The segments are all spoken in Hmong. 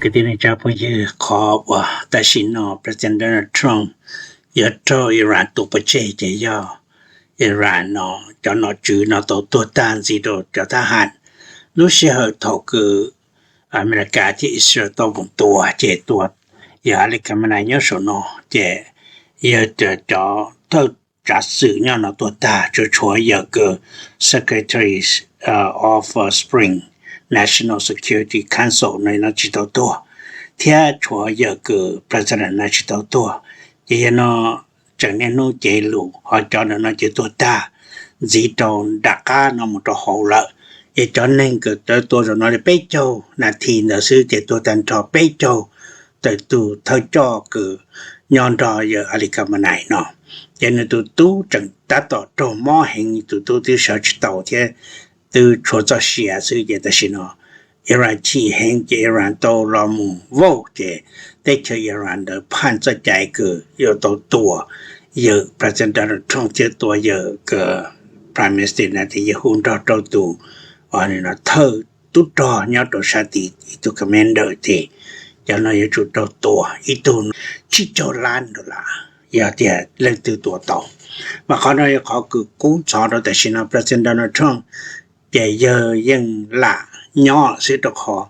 Kwv tij neej tsa phooj ywg, qhov uas tam sim no President Donald Trump yuav raug Iran tua pov tseg ces yog Iran no cov nom tswv no tau tuag tag ntxiv rau cov thab ham. Lub sij hawm thaum kws Amelikas thiab Israel tau mus tua ces tua yawg Ali Khamenei nyob saum no, ces yawg cov thawj tsav xwm nyob no tuag tag, tsuas tshuav yawg kws Secretary of Spring National Security Council no no tsis tau tuag, thiab tshuav yawg kws President no tsis tau tuag. Ces yawg no tseem niaj hnub cev lus, ho cov ntawm no ces tuag tag ntxiv rau nram qab no mus rau hauv lawm. Ces cov neeg kws tawv tua zaum no li peb caug nas this ntawd xwb ces tuag tag nrho peb caug tawm tus thawj coj kws nyob nrog yawg Ali Khamenei no. Ces nws tus tub tseem tab tom raug mob heev, tus tub twb sawv tsis tau thiab, twb tshuav txoj sia xwb. Ces tam sim no Iran chim heev ces Iran tau los mus vauj ces teb chaws Iran ntawd phaj txoj cai kws yuav tau tua yawg President Donald Trump thiab tua yawg Prime Minister Netanyahu nrog rau tus thawj tub rog nyob rau sab tid ib tug commander ces cov no yuav tsum raug tua ib tug tsib caug lab dollar, yog tias leej twg tua tau. Mas qhov no yog qhov kws kub ntxhov rau tam sim no President Donald Trump ces yawg yeej lam nyob xwb rau qhov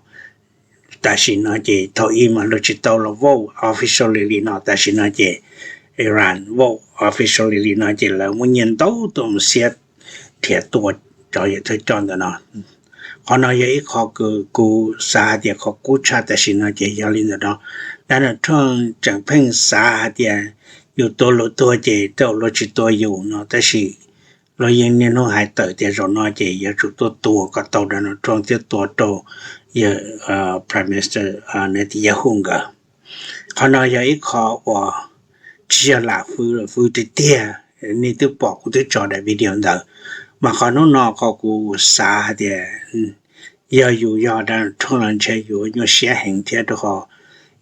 tam sim no ces thaum ub mas luag tsis tau los vote officially li no, tam sim no ces Iran vote officially li no ces lawv muaj nyiaj ntau tuaj mus xiab nrhiav tua cov yawg thawj coj ntawm no. Qhov no yog ib qho kws kuv xav hais tias qhov kub tshaj tam sim no ces yog li ntawm no. Donald Trump tseem pheej xav hais tias yus tua luag tuag ces tej zaum luag tsis tua yus no, tab sis luag yeej niaj hnub hais tawm tias zaum no ces yuav tsum tuaj tua kom tau Donald Trump thiab tua rau yawg Prime Minister Netanyahu nkawd. Qhov no yog ib qho uas tsis yog lam fwv, fwv tiag tiag. Nej twb pom kuv twb tso daim video ntawd. Mas qhov hnub no qhov kuv xav hais tias yog yus yog Donald Trump los ntshe yus nyuaj siab heev thiab, rau qhov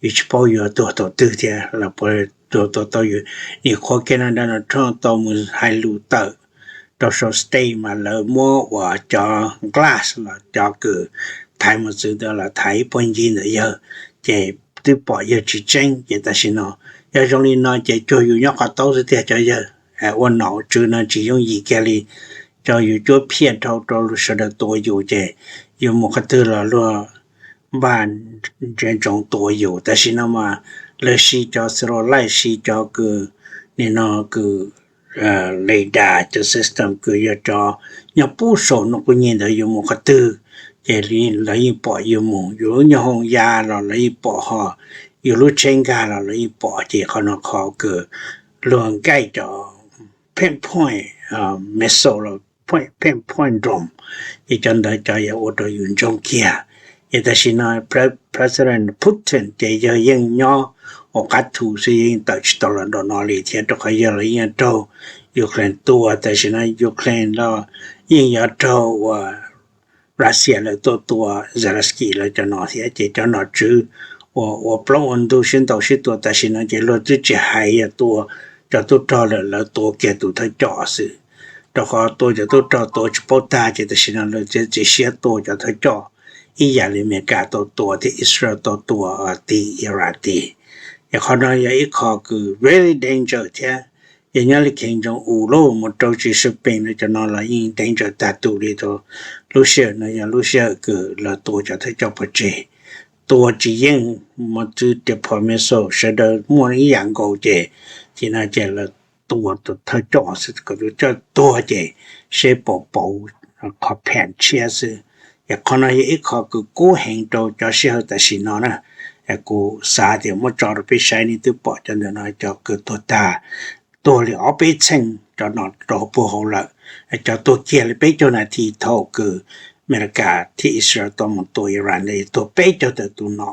yus tsis paub yuav tuag thaum twg thiab los puas tuag tau yus. Nim qhuav kiag no Donald Trump tau mus hais lus tawm rau saum stage mas lawv muab uas cov glass los cov kws thaiv mos txwv ntawd los thaiv ib puag ncig ntawm yawg, ces twb pom yawg tsis tseeb. Ces tam sim no yog zoo li no ces cuag yus nyob qhov taub xwb tiag, cov yawg ua nom tswv no tsis yooj yim kiag li. Cov yus cuab phiaj dhau rau sawv daws tua yus ces yus mus qhov twg los luag npaj ntsia ntsoov tua yus. Tam sim no mas lawv siv cov satellite, siv cov kws nim no kws radar, cov system kws yog cov nyob pub saum nws quj nyeg ntawd, yus mus qhov twg ces lawv yeej pom yus mus, yus lub nyuag hoo ya los lawv yeej pom, ho yus lub tsheb nkag los lawv yeej pom. Ces qhov no qhov kws luag nkaij cov pinpoint missile los pinpoint drone, ces cov ntawd cov yog ua rau yus ntsoog kiag. Ces tam sim no President Putin ces yawg yeej nyob hauv qab thu xwb, yeej tawm tsis tau los nraum no li thiab, rau qhov yawg los yeej raug Ukraine tua. Tam sim no Ukraine los yeej yuav raug uas Russia lawv tuaj tua Zelensky lawv cov no thiab. Ces cov nom tswv uas ua plaub ua ntug sib ntaus sib tua tam sim no ces luag twb tsis hais yog tua cov tub rog lawm, lawv tua kiag tus thawj coj xwb, rau qhov tua cov tub rog tua tsis paub tag. Ces tam sim no lawv txiav txim siab tua cov thawj coj ib yam li Amelikas tau tua thiab Israel tau tua tim Iran tid. Ces qhov no yog ib qho kws very danger thiab. Ces nyob li Kim Jong-un los mus rau Xi Jinping no, cov no los yeej danger tag tus li. Lub sij hawm no yog lub sij hawm kws lawv tua cov thawj coj pov tseg, tua tsis yeej, mos txwv deploy missile sawv daws muaj ib yam nkaus ces, ces no ces lawv tua tus thawj coj xwb, kom tus coj tuag ces seb puas pauv qhov pheem tshiab xwb. Ces qhov no yog ib qho kws kub heev rau cov sij hawm tam sim no na. Kuv xav tias muab tso rau peb saib, nej twb pom cov ntawm no cov kws tuag tag, tuag li ob peb txheej cov no rau puag hauv lawm. Cov tuag kiag li peb caug nas this thaum kws Amelikas thiab Israel tau mus tua Iran, tuag peb caug tawm tus no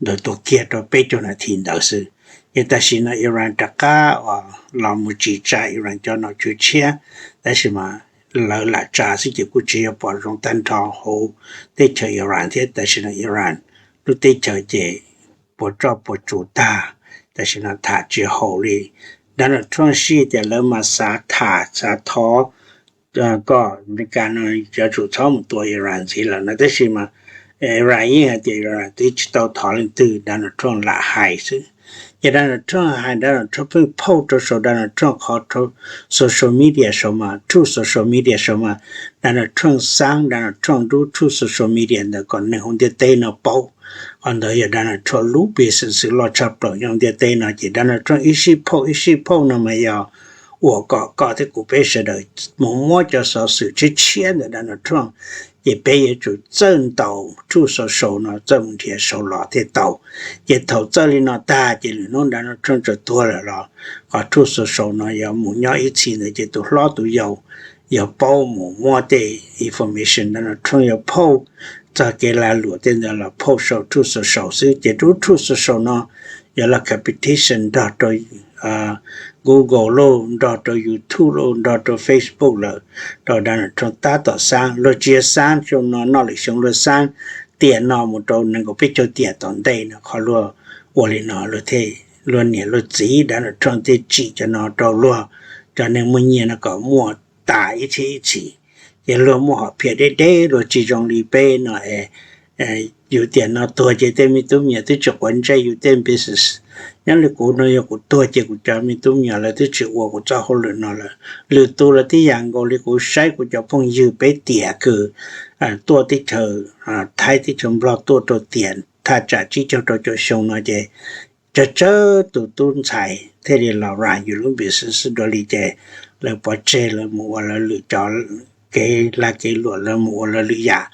ntawd, tuag kiag rau peb caug nas this ntawd xwb. Ces tam sim no Iran rov qab los mus tsim tsa Iran cov nom tswv tshiab, tab sis mas lawv lam tsa xwb ces kuj tsis yog pom zoo tag nrho hauv teb chaws Iran thiab. Tam sim no Iran lub teb chaws ces puas tsoj puas tsuv tag, tam sim no tham tsis haum li. Donald Trump sij tias lawv mas xav tham xav thov kom Amelikas no yuav tsum txhob mus tua Iran ntxiv lawm no, tab sis mas Iran yeej hais tias Iran twb tsis tau thov leej twg, Donald Trump lam hais xwb. Ces Donald Trump hais, Donald Trump pheej post rau saum Donald Trump qhov social media saum mas, Truth social media saum mas, Donald Trump xaab, Donald Trump rub Truth social media ntawd kom neeg hauv ntiaj teb no paub. Qhov ntawd yog Donald Trump lub business loj tshaj plaws nyob hauv ntiaj teb no. Ces Donald Trump ib sij post ib sij post no mas yog uas kom koj thiab kuv peb sawv daws mus muab cov xov xwm tshiab tshiab ntawm Donald Trump, ces peb yuav tsum txawj ntaus Truth social no txawj mus nrhiav saum los thiaj tau. Ces thaum txawj li no tag ces lwm hnub Donald Trump tsuas tuag lawm los qhov Truth social no yuav mus nyob ib txhis ntawd ces tus hlob tus yau yuav paub mus muab tej information Donald Trump yuav post txog kev lag luam tej ntawd los post saum Truth social xwb. Ces rub Truth social no yuav los competition nrog rau Google lauj, nrog rau YouTube lauj, nrog rau Facebook lawm, rau Donald Trump tab tom xaab. Luag tsis yog xaab xyoo no, noj lwm xyoo luag xaab tiam no mus rau nees nkaum peb caug tiam tom ntej no. Qhov luag ua li no luag thiaj, luag niam luag txiv Donald Trump thiaj tsim cov no rau luag cov neeg muaj nyiaj no kom muaj tas ib txhis ib txhis. Ces luag muaj hom phiaj deb deb, luag tsis zoo li peb no es yus tiam no tuag ces tej me tub me nyuam twb tsis quav ntsej yus tej business. Nyob li kuv no yog kuv tuag ces kuv cov me tub me nyuam lawv twb tsis ua kuv txoj hauj lwm no lawm. Lwm tus los tib yam nkaus li, kuv saib kuv cov phooj ywg peb tiam kws tuaj teb chaws Thaib teb chaws Nplog tuaj rau tiam thaj tsam tsib caug rau caum xyoo no ces tsawg tsawg tus tub ntxhais thiaj li los run yus lub business dua li ces lawv pov tseg lawv mus ua lawv lwm cov kev lag kev luam, lawv mus ua lawv lwm yam,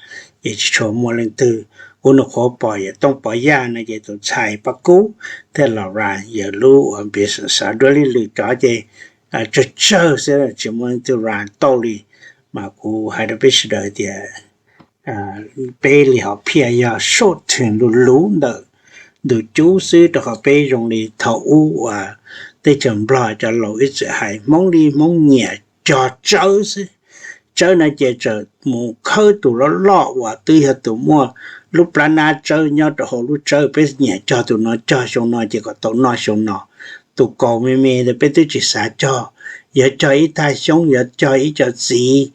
ces tsis tshua muaj leej twg. Kuv nyuam qhuav pom yawm Tooj Pov Yaj no ces tus ntxhais Paj Kub thiaj los run yawm lub ua business. Dua li lwm cov ces tsawg tsawg xwb tsis muaj leej twg run tau li. Mas kuv hais rau peb sawv daws tias peb li hom phiaj yog short term, luv luv ntawm ntu cub xwb, rau qhov peb zoo li thaum ub uas teb chaws Nplog cov laus ib txwm hais Hmoob li Hmoob nyiam cog tsawb xwb. Tsawb no ces txawm mus khawb tus loj loj uas twb yog tus muaj lub plab nab tsawb nyob rau hauv lub tsawb, peb nyiam cog tus no cog xyoo no ces kom tau noj xyoo no. Tus kaus me me ntawd peb twb tsis xav cog, yuav cog ib tag xyoob, yuav cog ib co txiv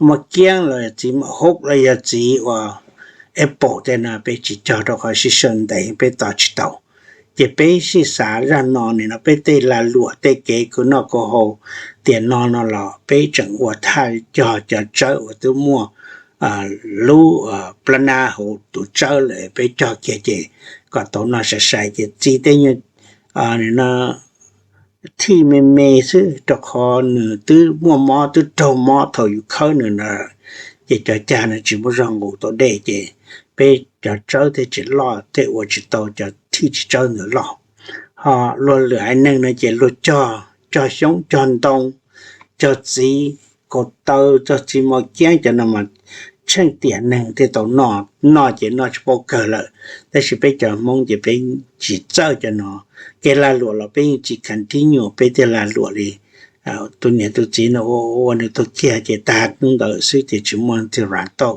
maj kiab los yog txiv maj hub los yog txiv uas apple tej no peb tsis cog rau qhov sib sau ntev peb tos tsis tau. Ces peb sij xav zaj no nim no peb tej lag luam tej kev kws noj kws haus tiam no no los peb tseem ua thaj cog cov tsawb uas twb muaj lub plab nab hauv tus tsawb lawm peb cog kiag ces kom tau noj sai sai. Ces txiv tej nyuag thij me me xwb rau qhov nws twb muaj mob twb raug mob thaum yus khawb nws na, ces cov cag no tsis muaj zog nqus tau dej ces peb cov tsawb thiaj tsis loj, thiaj ua tsis tau cov thij tsis tsawb ntawd loj. Ho luag lwm haiv neeg no ces luag cog, cog xyoob cog ntoo, cog txiv, kaus taw, cog txiv maj kiab, cov no mas tsheej tiam neeg thiaj tau noj, noj ces noj tsis paub kawg lawm. Tab sis peb cov Hmoob ces peb tsis txawj cov no. Kev lag luam los peb yeej tsis continue, peb thiaj lag luam li. Tus niam tus txiv no ua ua nws tuag kiag ces tag hnub ntawd xwb ces tsis muaj leej twg run tau.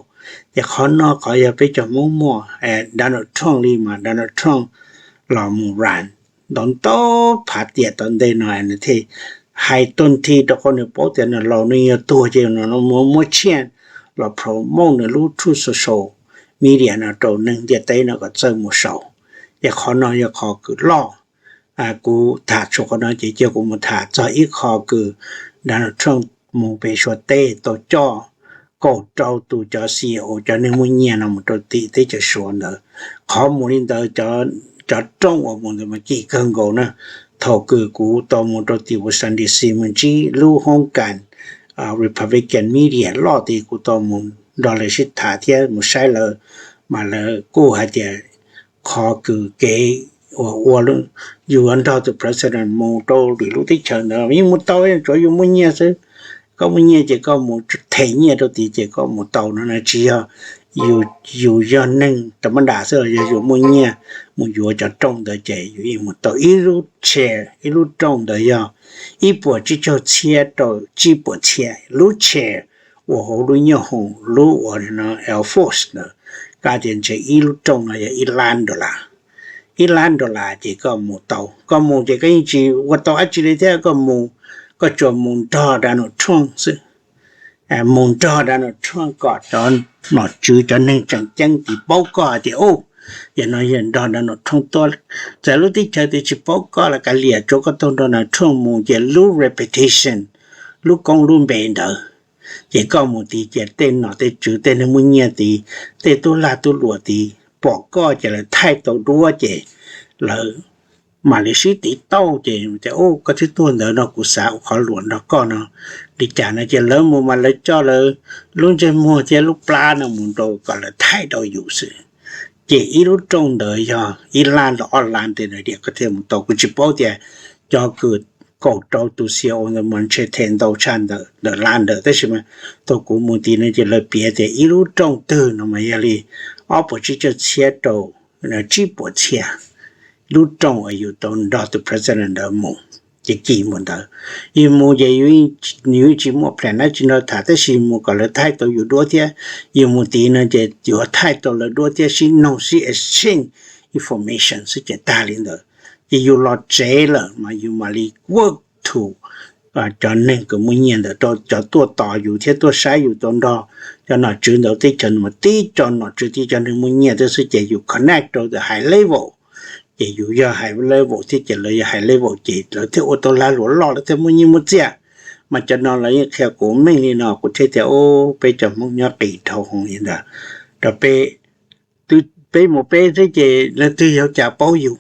Ces qhov no qhov yog peb cov Hmoob muaj, Donald Trump li mas Donald Trump los mus run ntau ntau phav tiam tom ntej no nws thiaj hais tuag nthi rau qhov nws paub tias nws laus nws yuav tuag ces nws muab tshiaj los promote nws lub Truth social media no rau neeg ntiaj teb no kom txawj mus saud. Ces qhov no yog qhov kws loj. Kuv tham txog qhov no ces cia kuv mus tham txog ib qho kws Donald Trump mus pem Suav teb tau coj kaum rau tus cov C E O, cov neeg muaj nyiaj no mus rau tim teb chaws Suav ntawd. Qhov mus li ntawd, cov rooj uas mus ntawd mas kim kawg nkaus na. Thaum kws kuv tau mus rau tim Washington D C mus ntsib lub hoob kas Republican media loj tid, kuv tau mus nrog lawv sib tham thiab mus saib lawv, mas lawv kuj hais tias qhov kws kev uas ua yus yuav nrog tus president mus rau lwm lub teb chaws ntawd yeej mus tau, tsuav yus muaj nyiaj xwb. Koj muaj nyiaj ces koj mus them nyiaj rau tid ces koj mus tau no na. Tsis yog yus yog neeg tam mab dam xwb, yog yus muaj nyiaj mus yuav cov rooj ntawd ces yus yeej mus tau. Ib lub chair, ib lub rooj ntawd yog ib puas tsib caug txhiab rau tsib puas txhiab. Lub chair uas hauv lub nyoob hoom, lub uas Air Force ntawd, koj tias ntshe ib lub rooj no yog ib lab dollar. Ib lab dollar ces koj mus tau. Koj mus ces koj yeej tsis ua tau dab tsi li thiab, koj mus, koj tsuas mus nrog Donald Trump xwb. mus nrog Donald Trump kom cov nom tswv cov neeg tseem ceeb tid paub koj hais tias, u, yog no yog nrog Donald Trump tuaj. Txawm lub teb chaws twg tsis paub koj los kav liam, tsuav koj tuaj nrog Donald Trump mus ces lub reputation, lub koob lub npe ntawd, ces koj mus tid ces tej nom tej tswv tej neeg muaj nyiaj tid, tej tub lag tub luam tid pom koj ces lawv thaij tau duab ces lawv mam li sib tiv tauj ces tias, u, koj twb tuaj ntawd no kuv xav ua qhov luam nrog koj no li cas no ces lawv mus mas lawv coj lawv lub ntsej muag thiab lub plab no mus rau kom lawv thaij rau yus xwb. Ces ib lub rooj ntawd yog ib lab los ob lab tej no tias koj thiaj mus tau. Kuv tsis paub tias cov kws kaum rau tus xia u ntawd mas ntshe them ntau tshaj ntawm lab ntawd, tab sis mas thaum kuv mus tid no ces lawv piav tias ib lub rooj twg no mas yog li ob puas tsib caug txhiab rau tsib puas txhiab lub rooj uas yus tau nrog tus president ntawd mus. Ces kis mus ntawd, yus mus ces yus yeej tsis muaj plan dab tsi nrog tham, tab sis mus kom lawv thaij tau yus duab thiab yus mus tid no ces yuav thaij tau lawv duab thiab sib noog sib exchange information xwb ces tag li ntawd. Ces yus los tsev lawm mas yus mam li work to cov neeg kws muaj nyiaj ntawd, rau cov tuaj tos yus thiab tuaj saib yus tau nrog cov nom tswv ntawd teb chaws no mas tib co nom tswv tib co neeg muaj nyiaj thiab xwb ces yus connect rau the high level. Ces yus yog high level thiab ces lawv yog high level ces lawv thiaj ua tau lag luam loj, lawv thiaj muaj nyiaj muaj txiaj. Mas cov no lawv yeej qhia kuv meej li no kuv thiaj tias, u, peb cov Hmoob nyob qis dhau hwv li ntawd rau peb, peb mus peb xwb ces leej twg yuav cas paub yus.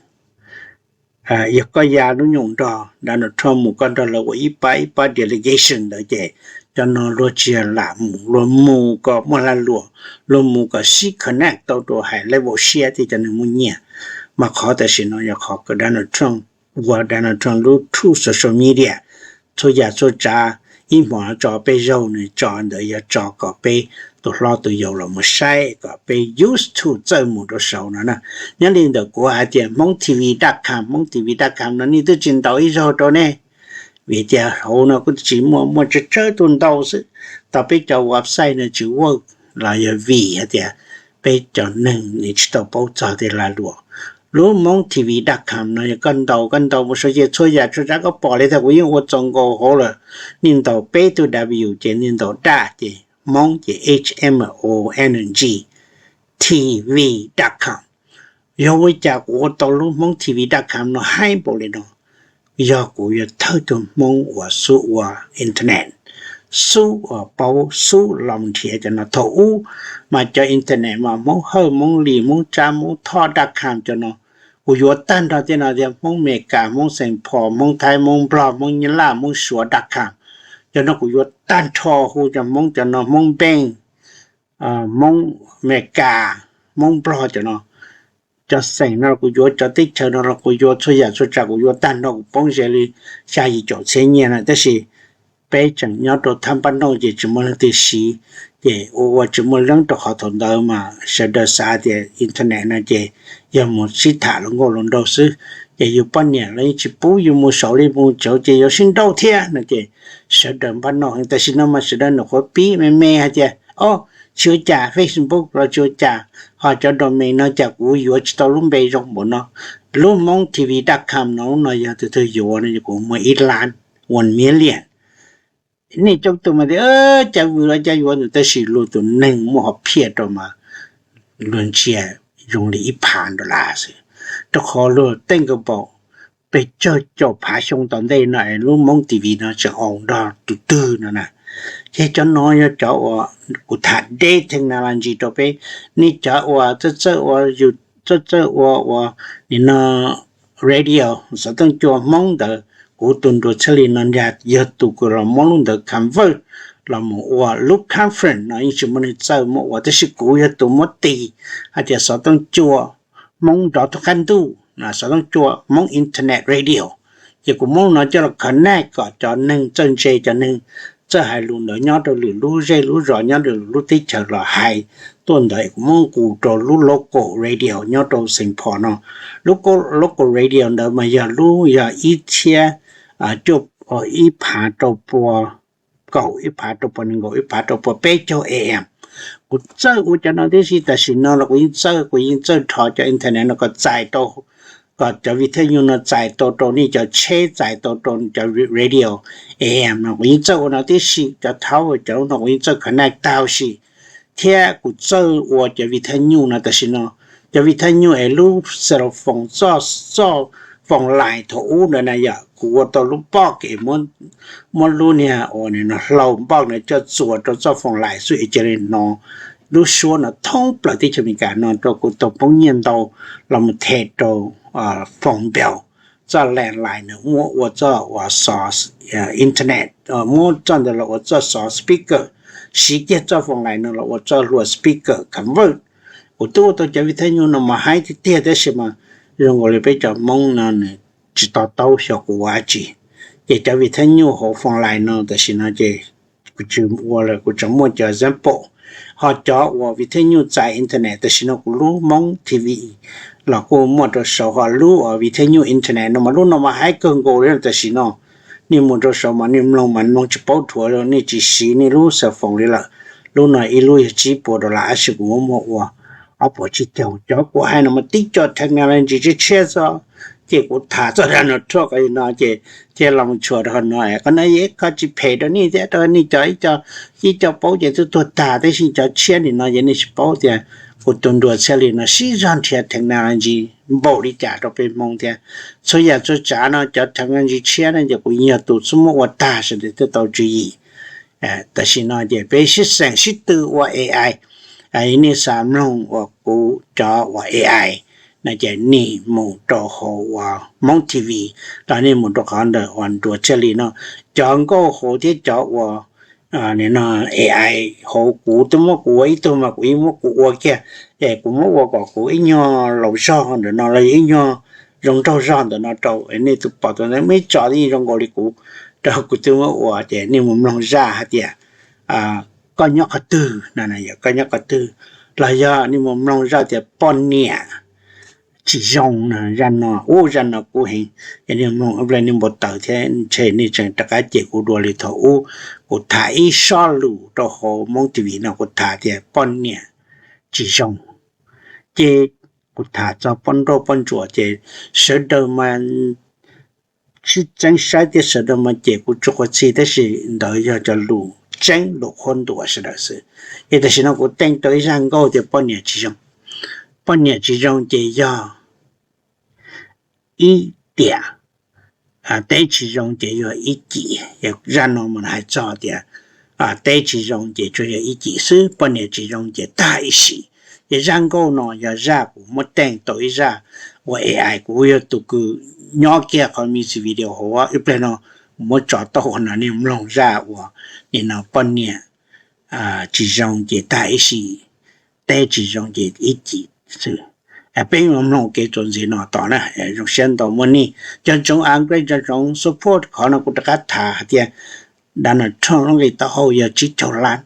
Yog koj ya lub nyoog nrog Donald Trump mus, koj nrog lawv ua ib pab ib pab delegation ntawd ces cov no luag tsis yog lam mus, luag mus kom muaj lag luam, luag mus kom sib connect tau rau high level siab thiab cov neeg muaj nyiaj. Mas qhov tam sim no yog qhov kws Donald Trump ua Donald Trump lub Truth social media, txhua yam txhua tsav ib hmos tso peb zaug nws tso ntawd yog tso kom peb tus hlob tus yau los mus saib kom peb used to txawj mus rau saud no na. Nyob li ntawm kuv hais tias Hmoob T V dot com, Hmoob T V dot com no nej twb tsis ntaus ib zaug rau nej, vim tias hauv no kuj tsis muaj, muaj tsawg tsawg tug ntaus xwb. Tau peb cov website no tsis work los yog vim hais tias peb cov neeg nws tsis tau paub txog tej lag luam. Lub Hmoob T V dot com no yog koj ntaus, koj ntaus mus saud ces txhua yam txhua tsav koj pom li thaum kuv yeej ua txaus nkaus hauv lawm. Nej ntaus peb tug W ces nej ntaus dot ces Hmoob ces H M O N G T V dot com. Yog ua cas kuv ua tau lub Hmoob T V dot com no haib npaum li no? Yog kuv yog thawj tug Hmoob uas xub ua internet, xub uas paub xub los nrhiav cov no. Thaum ub mas cov internet mas Hmoob Hawj, Hmoob Lis, Hmoob Tsab, Hmoob Thoj dot com cov no, kuv yuav tag nrho tej no tias Hmoob Amelikas, Hmoob Xeem Phos, Hmoob Thaib, Hmoob Nplog, Hmoob Nyab Laj, Hmoob Suav dot com. Cov no kuv yuav tag nrho hu cov Hmoob cov no, Hmoob Npeej, Hmoob Amelikas, Hmoob Nplog cov no. Cov xeem no kuv yuav, cov teb chaws no los kuv yuav, txhua yam txhua tsav kuv yuav tag nrho, kuv poob ze li xya yim caum txhiab nyiaj na, tab sis peb tseem nyob rau thaj npab nooj ces tsis muaj leej twg siv, ces ua ua tsis muaj leej, rau qhov thaum ntawd mas sawv daws xav tias internet no ces yog mus sib tham hluas nkauj hluas nraug xwb, ces yus poj niam los yeej tsis pub yus mus saud li, mus saud ces yuav sib nrauj thiab no ces sawv daws npab nooj heev. Tam sim no mas sawv daws nyuam qhuav pib me me hais tias, o, tsis ua cas, Facebook los tsis ua cas, ho cov domain no cas kuv yuav tsis tau lub npe zoo npaum no. Lub Hmoob T V dot com no, lub no yog tus twg yuav no kuv muag ib lab, one million. Nej coob tug mas tias cas vwm los cas yuav ntawd, tab sis luag tus neeg muaj hom phiaj rau mas luag ntsia zoo li ib phav dollar xwb, rau qhov luag teej ka paum pes tsawg caum phav xyoo tom ntej no es lub Hmoob T V no tseem ua nrog tus twg no na. Ces cov no yog cov uas kuv tham deb technology rau peb. Nej cov uas txawj txawj ua, txawj txawj ua ua nim no radio, xov tooj cua Hmoob ntawd, kuv tus nruas txhiaj li no nrag yog tus kws los muab lub ntawd convert los mus ua lub conference no, yeej tsis muaj neeg txawj muab ua, tab sis kuv yog tus muab tis hais tias xov tooj cua Hmoob nrov thaum qab ntuj, xov tooj cua Hmoob internet radio. Ces kuv muab no coj los connect kom cov neeg txawj ntse, cov neeg txawj hais lus ntawd nyob rau lwm lub zej lub zos, nyob rau lwm lub teb chaws los hais tuaj ntawd, kuv muab nqus rau lub local radio nyob rau Xeem Phos no. Lub local radio ntawd mas yog lub yog ib txhiab cuaj, ib phav rau pua kaum, ib phav rau pua nees nkaum, ib phav rau pua peb caug A M. Kuv txawj ua cov no tib si, tam sim no los kuv yeej txawj, kuv yeej txawj rho cov internet no kom txais rau kom cov Viv Thaj Nyug no txais tau rau nej cov tsheb, txais tau rau cov radio A M no, kuv yeej txawj ua no tib si, cov tower cov lub no kuv yeej txawj connect tau si, thiab kuv txawj ua cov Viv Thaj Nyug no tam sim no. Cov Viv Thaj Nyug es lub cell phone, txoj, txoj phone line thaum ub ntawd na yom, kuv ua tau lub box es muab lub niag uas no hlau box no coj txuas rau txoj phone line xwb es cia li hnov lub suab no thoob plaws teb chaws Amelikas no rau kuv tau poob nyiaj ntau los mus them rau phone bill, txoj landline no muab ua txoj uas xov internet, muab txoj ntawd los ua txoj xov speaker, siv kiag txoj phone line no los ua txoj hlua speaker convert. Kuv twb ua tau cov Viv Thaj Nyug no mas haib tiag tiag tab sis mas zoo nkaus li peb cov Hmoob no nws tsis to taub xyov kuv ua dab tsi. Ces cov Viv Thaj Nyug hauv phone line no tam sim no ces kuv tsis ua lawm, kuv tseem muaj cov example. Ho cov uas Viv Thaj Nyug txais internet tam sim no kuv lub Hmoob T V los kuj muaj rau saud, ho lub uas Viv Thaj Nyug internet no mas lub no mas haib kawg nkaus li tam sim no. Nej mus rau saud mas nej mloog mas mloog tsis paub dhuav, nej tsis siv nej lub cell phone li lawm. Lub no ib lub yog tsib puas dollar tab sis kuv muab muag ua ob puas tsib caug. Cov kuv hais no mas tib co technology tshiab tshiab xwb. Ces kuv tham txog Donald Trump no ces thiaj los mus tshua rau qhov no, qhov no yeej kho tsis phem rau nej thiab rau nej cov ib co, ib co paub ces twb tuag tag, tab sis cov tshiab li no ces nej tsis paub tias kuv tus nruas txhiaj li no siv zog nrhiav technology npaum li cas rau peb Hmoob thiab. Txhua yam txhua tsav no cov technology tshiab no ces kuv yog tus xub muab ua tag sawv daws thiaj tau tswv yim. Tam sim no ces peb sib xeem sib tw ua A I, nej xav mloog uas kuv cov uas A I no ces nej mus rau hauv uas Hmoob T V, los nej mus rau qhov ntawm uas nruas txhiaj li no, cov nkauj hauv thiab cov uas A I hauv. Kuv twb muab kuv ua ib tug mas kuv yeej muab kuv ua kiag, es kuv muab ua kom kuv ib nyuag laus zog ntawm no los yog ib nyuag zoo nraug zog ntawm no rau nej tus pom tus ntawd muaj ib tso yeej zoo nkaus li kuv, rau kuv twb muab ua. Ces nej mus mloog zaj hais tias koj nyob qhov twg no, koj nyob qhov twg, los yog nej mus mloog zaj tias poj niam tsis zoo no, zaj no, ub, zaj no kub heev. Ces nej mloog ib pliag nej npau taws thiab ntshe nej tseem rov qab cem kuv dua li thaum ub kuv tham ib sob lus rau hauv Hmoob T V no kuv tham tias poj niam tsis zoo. Ces kuv tham txog poj nrauj poj ntsuam ces sawv daws mas sib txeeb saib thiab sawv daws mas cem kuv tsis quav txhij, tab sis ntawd yog cov lus tseeb lus qhuab ntuas sawv daws xwb. Ces tam sim no kuv teej rau ib zaj nkauj tias poj niam tsis zoo. Poj niam tsis zoo ces yog ib tiam, teb tsis zoo ces yog ib cim. Zaj no mas hais txog tias teb tsis zoo ces tsuas yog ib cim xwb, poj niam tsis zoo ces tag ib sim. Ces zaj nkauj no yog zaj kuv muab teej tau ib zaj ua A I, kuv yog tus kws nyob kiag qhov music video hauv ib pliag no, kuv muab tso tau ua no nej mloog zaj uas nim no poj niam tsis zoo ces tag ib sim, teb tsis zoo ces ib cim xwb. Peb yuav mloog kev txuas ntxiv no tom na. Zoo siab ntau muaj nej cov ntsoov upgrade, cov ntsoov support qhov no kuv rov qab tham hais tias Donald Trump lub nqe taub hau yog tsib caug lab,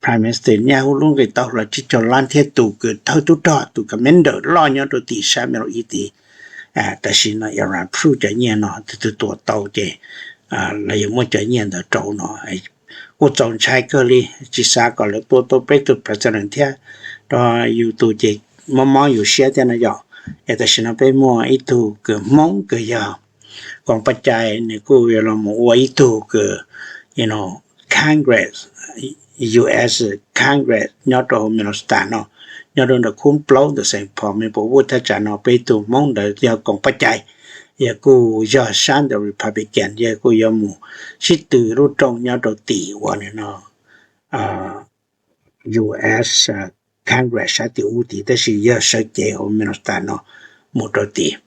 Prime Minister Netanyahu lub nqe taub hau los tsib caug lab thiab tus kws thawj tub rog tus commander loj nyob rau tim sab Middle East tid. Tam sim no Iran proof cov nyiaj no tus twg tua tau ces lawv yuav muab cov nyiaj ntawd rau no. Kuj txaus ntshai kawg li, tsis xav kom lawv tua tau peb tug president thiab, rau yus tus ces mob mob yus siab thiab no yom. Es tam sim no peb muaj ib tug kws Hmoob kws yog koom paj cai, nws kuj yuav los mus ua ib tug kws Congress, U S Congress nyob rau hauv Minnesota no, nyob rau ntawm khub plaub ntawm Saint Paul, Maplewood thaj tsam no. Peb ib tug Hmoob ntawd yog koom paj cai, yog kuj yog sab ntawm Republican, yog kuj yuav mus sib tw lub rooj nyob rau tim uas no U S Congress sab tim ub tid, tab sis yog sawv cev hauv Minnesota no mus rau tid.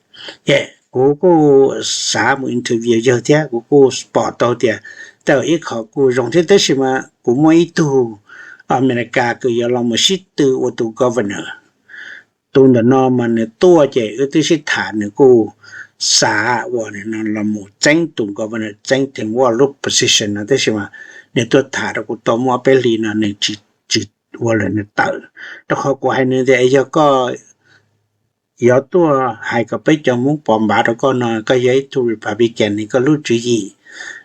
Ces kuv kuj xav mus interview yawg thiab, kuv kuj pom tau tias tej zaum ib qho kuj zoo thiab, tab sis mas kuv muaj ib tug Amelikas kws yuav los mus sib tw ua tus governor. Tus ntawm no mas nws tuaj ces wb twb sib tham, nws kuj xav uas no los mus txeeb tus governor, txeeb Tim Walz lub position no, tab sis mas nws tuaj tham rau kuv tau muaj ob peb hlis no nws tsis ua lawm, nws tawm. Rau qhov kuv hais nws tias yog koj yuav tuaj hais kom peb cov Hmoob pov npav rau koj no, koj yog ib tug Republican, koj lub tswv yim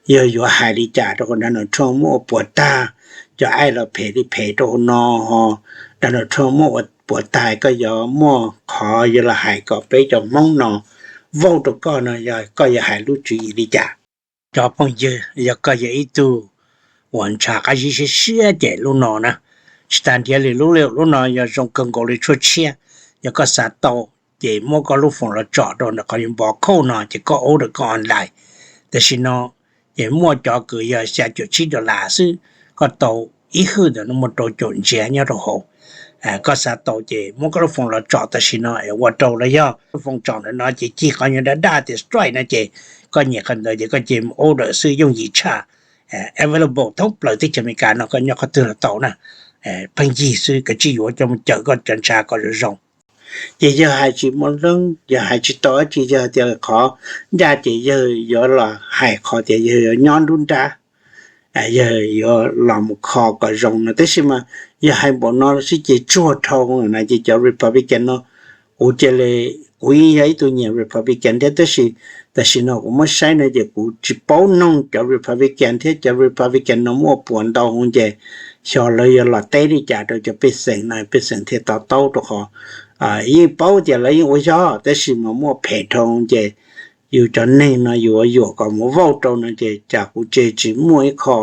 yog yuav hais li cas rau qhov Donald Trump muab ua puas tag, cov aib los phem li phem rau hauv no, ho Donald Trump muab ua puas tas koj yuav muaj qhov yuav los hais kom peb cov Hmoob no vote rau koj no, yog koj yuav hais lub tswv yim li cas? Cov phooj ywg, yog koj yog ib tug uas ntshav qab zib siab siab ces lub no na, tsis tas nrhiav lwm lub li, lub no yog zoo kawg nkaus li tshuaj tshiab. Yog koj xav tau ces muab koj lub foos los tsom rau ntawm qhov yuav npov code no ces koj order koj online. Tam sim no ces muaj cov kws yog xya caum tsib dollar xwb, koj tau ib hwj ntawm no muaj rau caum ntsiav nyob rau hauv. Koj xav tau ces muab koj lub foos los tsom tam sim no es ua rau los yog lub foos tsom ntawm no ces cig qhov nyuag daj daj tias strike no ces koj nyem qhov ntawd ces koj cia li order xwb, yooj yim tshaj. Available thoob plaws teb chaws Amelikas no, koj nyob qhov twg los tau na. Pheej yig xwb, kav tsij yuav coj mus cawm koj cov ntshav kom zoo zoo. Ces yog hais tsis muaj leej, yog hais tsis tau dab tsi, yog tias qhov ncaj ces yawg yuav los hais qhov tias yawg yuav nyob nruab nrab, yawg yuav los mus kho kom zoo no. Tab sis mas yog hais npaum no xwb ces tsuag dhau na, ces cov Republican no, kuv cia li, kuv yeej yog ib tug nyiam Republican thiab, tab sis tam sim no kuv muab saib no ces kuv tsis paub noog cov Republican thiab. Cov Republican no muaj puas ntau hwv ces xyov lawv yuav los teb li cas rau cov pej xeem no, pej xeem thiaj to taub rau qhov yeej paub tias lawv yeej ua yog, tab sis mas muaj phem dhau ces yus cov neeg no yus yuam kom mus vote rau no ces cas kuv ces tsis muaj ib qho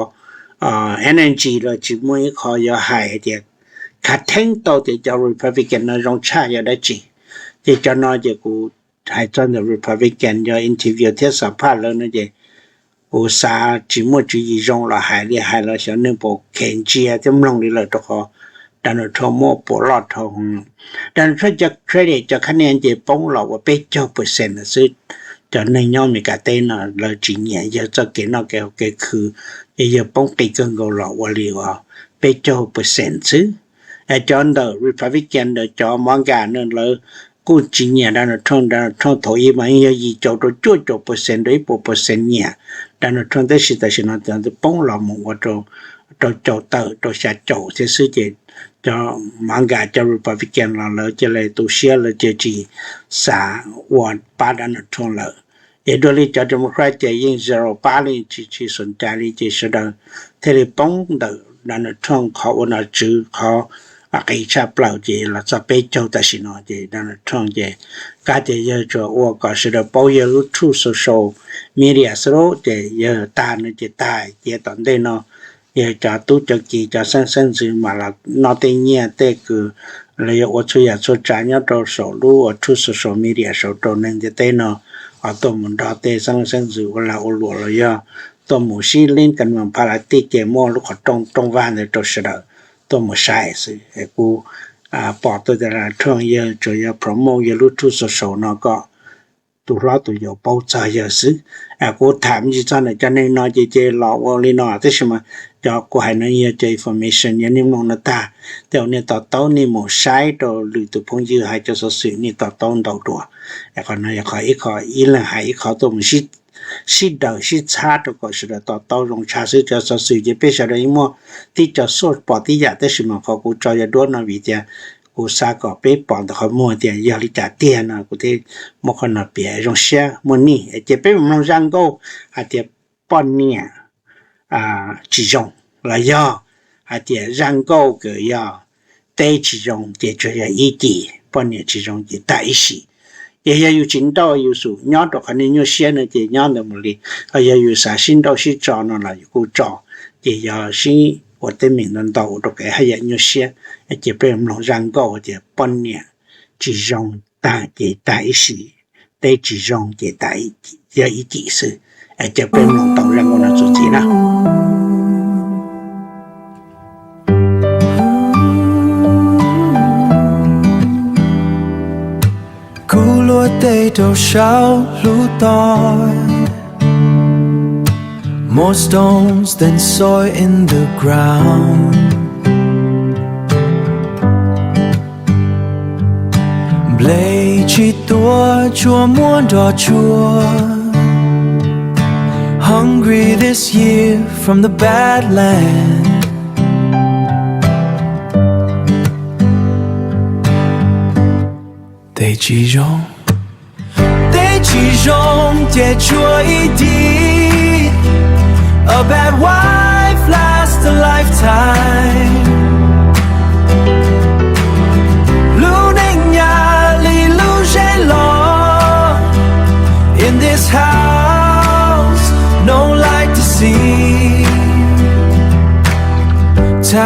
energy los tsis muaj ib qho yuav hais tias khav theeb tau tias cov Republican no zoo tshaj yog dab tsi. Ces cov no ces kuv hais txog ntawm Republican yog interview thiab xam phaj lawv no ces kuv xav tsis muaj tswv yim zoo los hais li, hais los xyov neeg puas kheev ntsia thiab mloog li lawm, rau qhov Donald Trump muaj puas loj dhau. Donald Trump cov credit cov khab nias ces poob los ua peb caug percent xwb. Cov neeg nyob Amelikas teb no lawv tsis nyiam yawg txoj kev noj kev haus kev khw, ces yawg poob qis kawg nkaus los ua li uas peb caug percent xwb. Cov ntawm Republican ntawm cov MAGA no lawv kuj tsis nyiam Donald Trump. Donald Trump thaum ub mas yeej yog yim caum rau cuaj caum percent rau ib puas percent nyiam Donald Trump, tab sis tam sim no cov ntawd poob los mus ua rau caum tawm rau xya caum thiab xwb. Ces cov MAGA cov Republican los lawv cia li tu siab, lawv cia li tsis xav ua pab Donald Trump lawm. Ces dua li cov Democrat ces yeej zero pab li, tsis tsis xom cai li, ces sawv daws thiaj li poob ntawm Donald Trump qhov ua nom tswv, qhov qis tshaj plaws ces los txog peb caug tam sim no. Ces Donald Trump ces kab tias yawg tsuas ua kom sawv daws paub yawg lub Truth Social media xwb lauj, ces yawg tag no ces tag. Ces tom ntej no yawg cov tub cov kiv cov xeeb xeeb ntxwv mam los noj tej nyiaj tej kws los yog ua txhua yam txhua tsav nyob rau saum lub uas Truth Social media saum rau neeg ntiaj teb no ho tuaj mus nrog tej xeeb leej xeeb ntxwv ua lag ua luam los yog tuaj mus sib lib kas mas pha la tij ces muaj lub qhov rooj rooj vag ntawd rau sawv daws tuaj mus saib xwb. Kuv pom tau tias Donald Trump yawg tsuas yog promote yawg lub Truth Social no kom tus hlob tus yau paub txog yawg xwb. Kuv tham me ntsis txog ntawm cov neeg no ces ces los ua li no, tab sis mas cov kuv hais no yog cov information, yog nej mloog no tag, tej zaum nej to taub, nej mus saib rau lwm tus phooj ywg hais cov xov xwm nej to taub ntau dua. Qhov no yog qhov ib qho, ib leeg hais ib qho tuaj mus sib daws sib txhab rau kom sawv daws to taub zoo tshaj xwb. Cov xov xwm ces peb sawv daws yeej muaj tib co source pom tib yam, tab sis mas qhov kuv tso yog duab no vim tias kuv xav kom peb pom ntawm qhov muag tias yog li cas tiag no kuv thiaj muab qhov no piav zoo siab muaj nij. Ces peb mus mloog zaj nkauj hais tias poj niam tsis zoo, los yog hais tias zaj nkauj kws yog teb tsis zoo ces tsuas yog ib cim, poj niam tsis zoo ces tag ib sim. Ces yog yus tsis nrauj yus xum nyob rau qhov nej nyuaj siab no ces nyob ntawd mus li, ho yog yus xav sib nrauj sib tso no los yus kuj tso. Ces yog sib ua teeb meem ntau ntau ua rau kev haj yam nyuaj siab. Ces peb mloog zaj nkauj tias poj niam tsis zoo tag ces tag ib sim, teb tsis zoo ces yog ib cim xwb. Ces peb mloog tau zaj nkauj no txuas ntxiv na. Kuv luag tej rau saum hlub toj, more stones than soil in the ground. Nplej tsis tuaj tsuas muaj nroj tsuag, hungry this year from the Badlands. Teb tsis zoo, teb tsis zoo ces tsuas ib cim. A bad wife lasts a lifetime.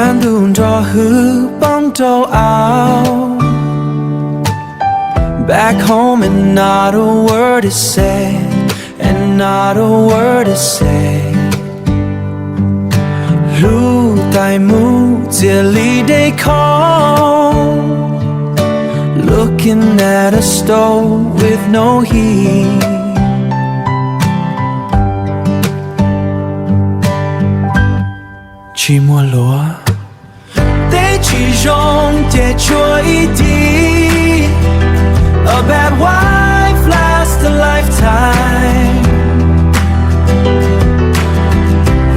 Ntuj nrog hwj poob rau aub. Back home and not a word is said, and not a word is said. Hlub tais mus txias li dej khoom, looking at a stove with no heat. Tsis muaj luag. Teb tsis zoo ces tshuav ib ncig. A bad wife lasts a lifetime.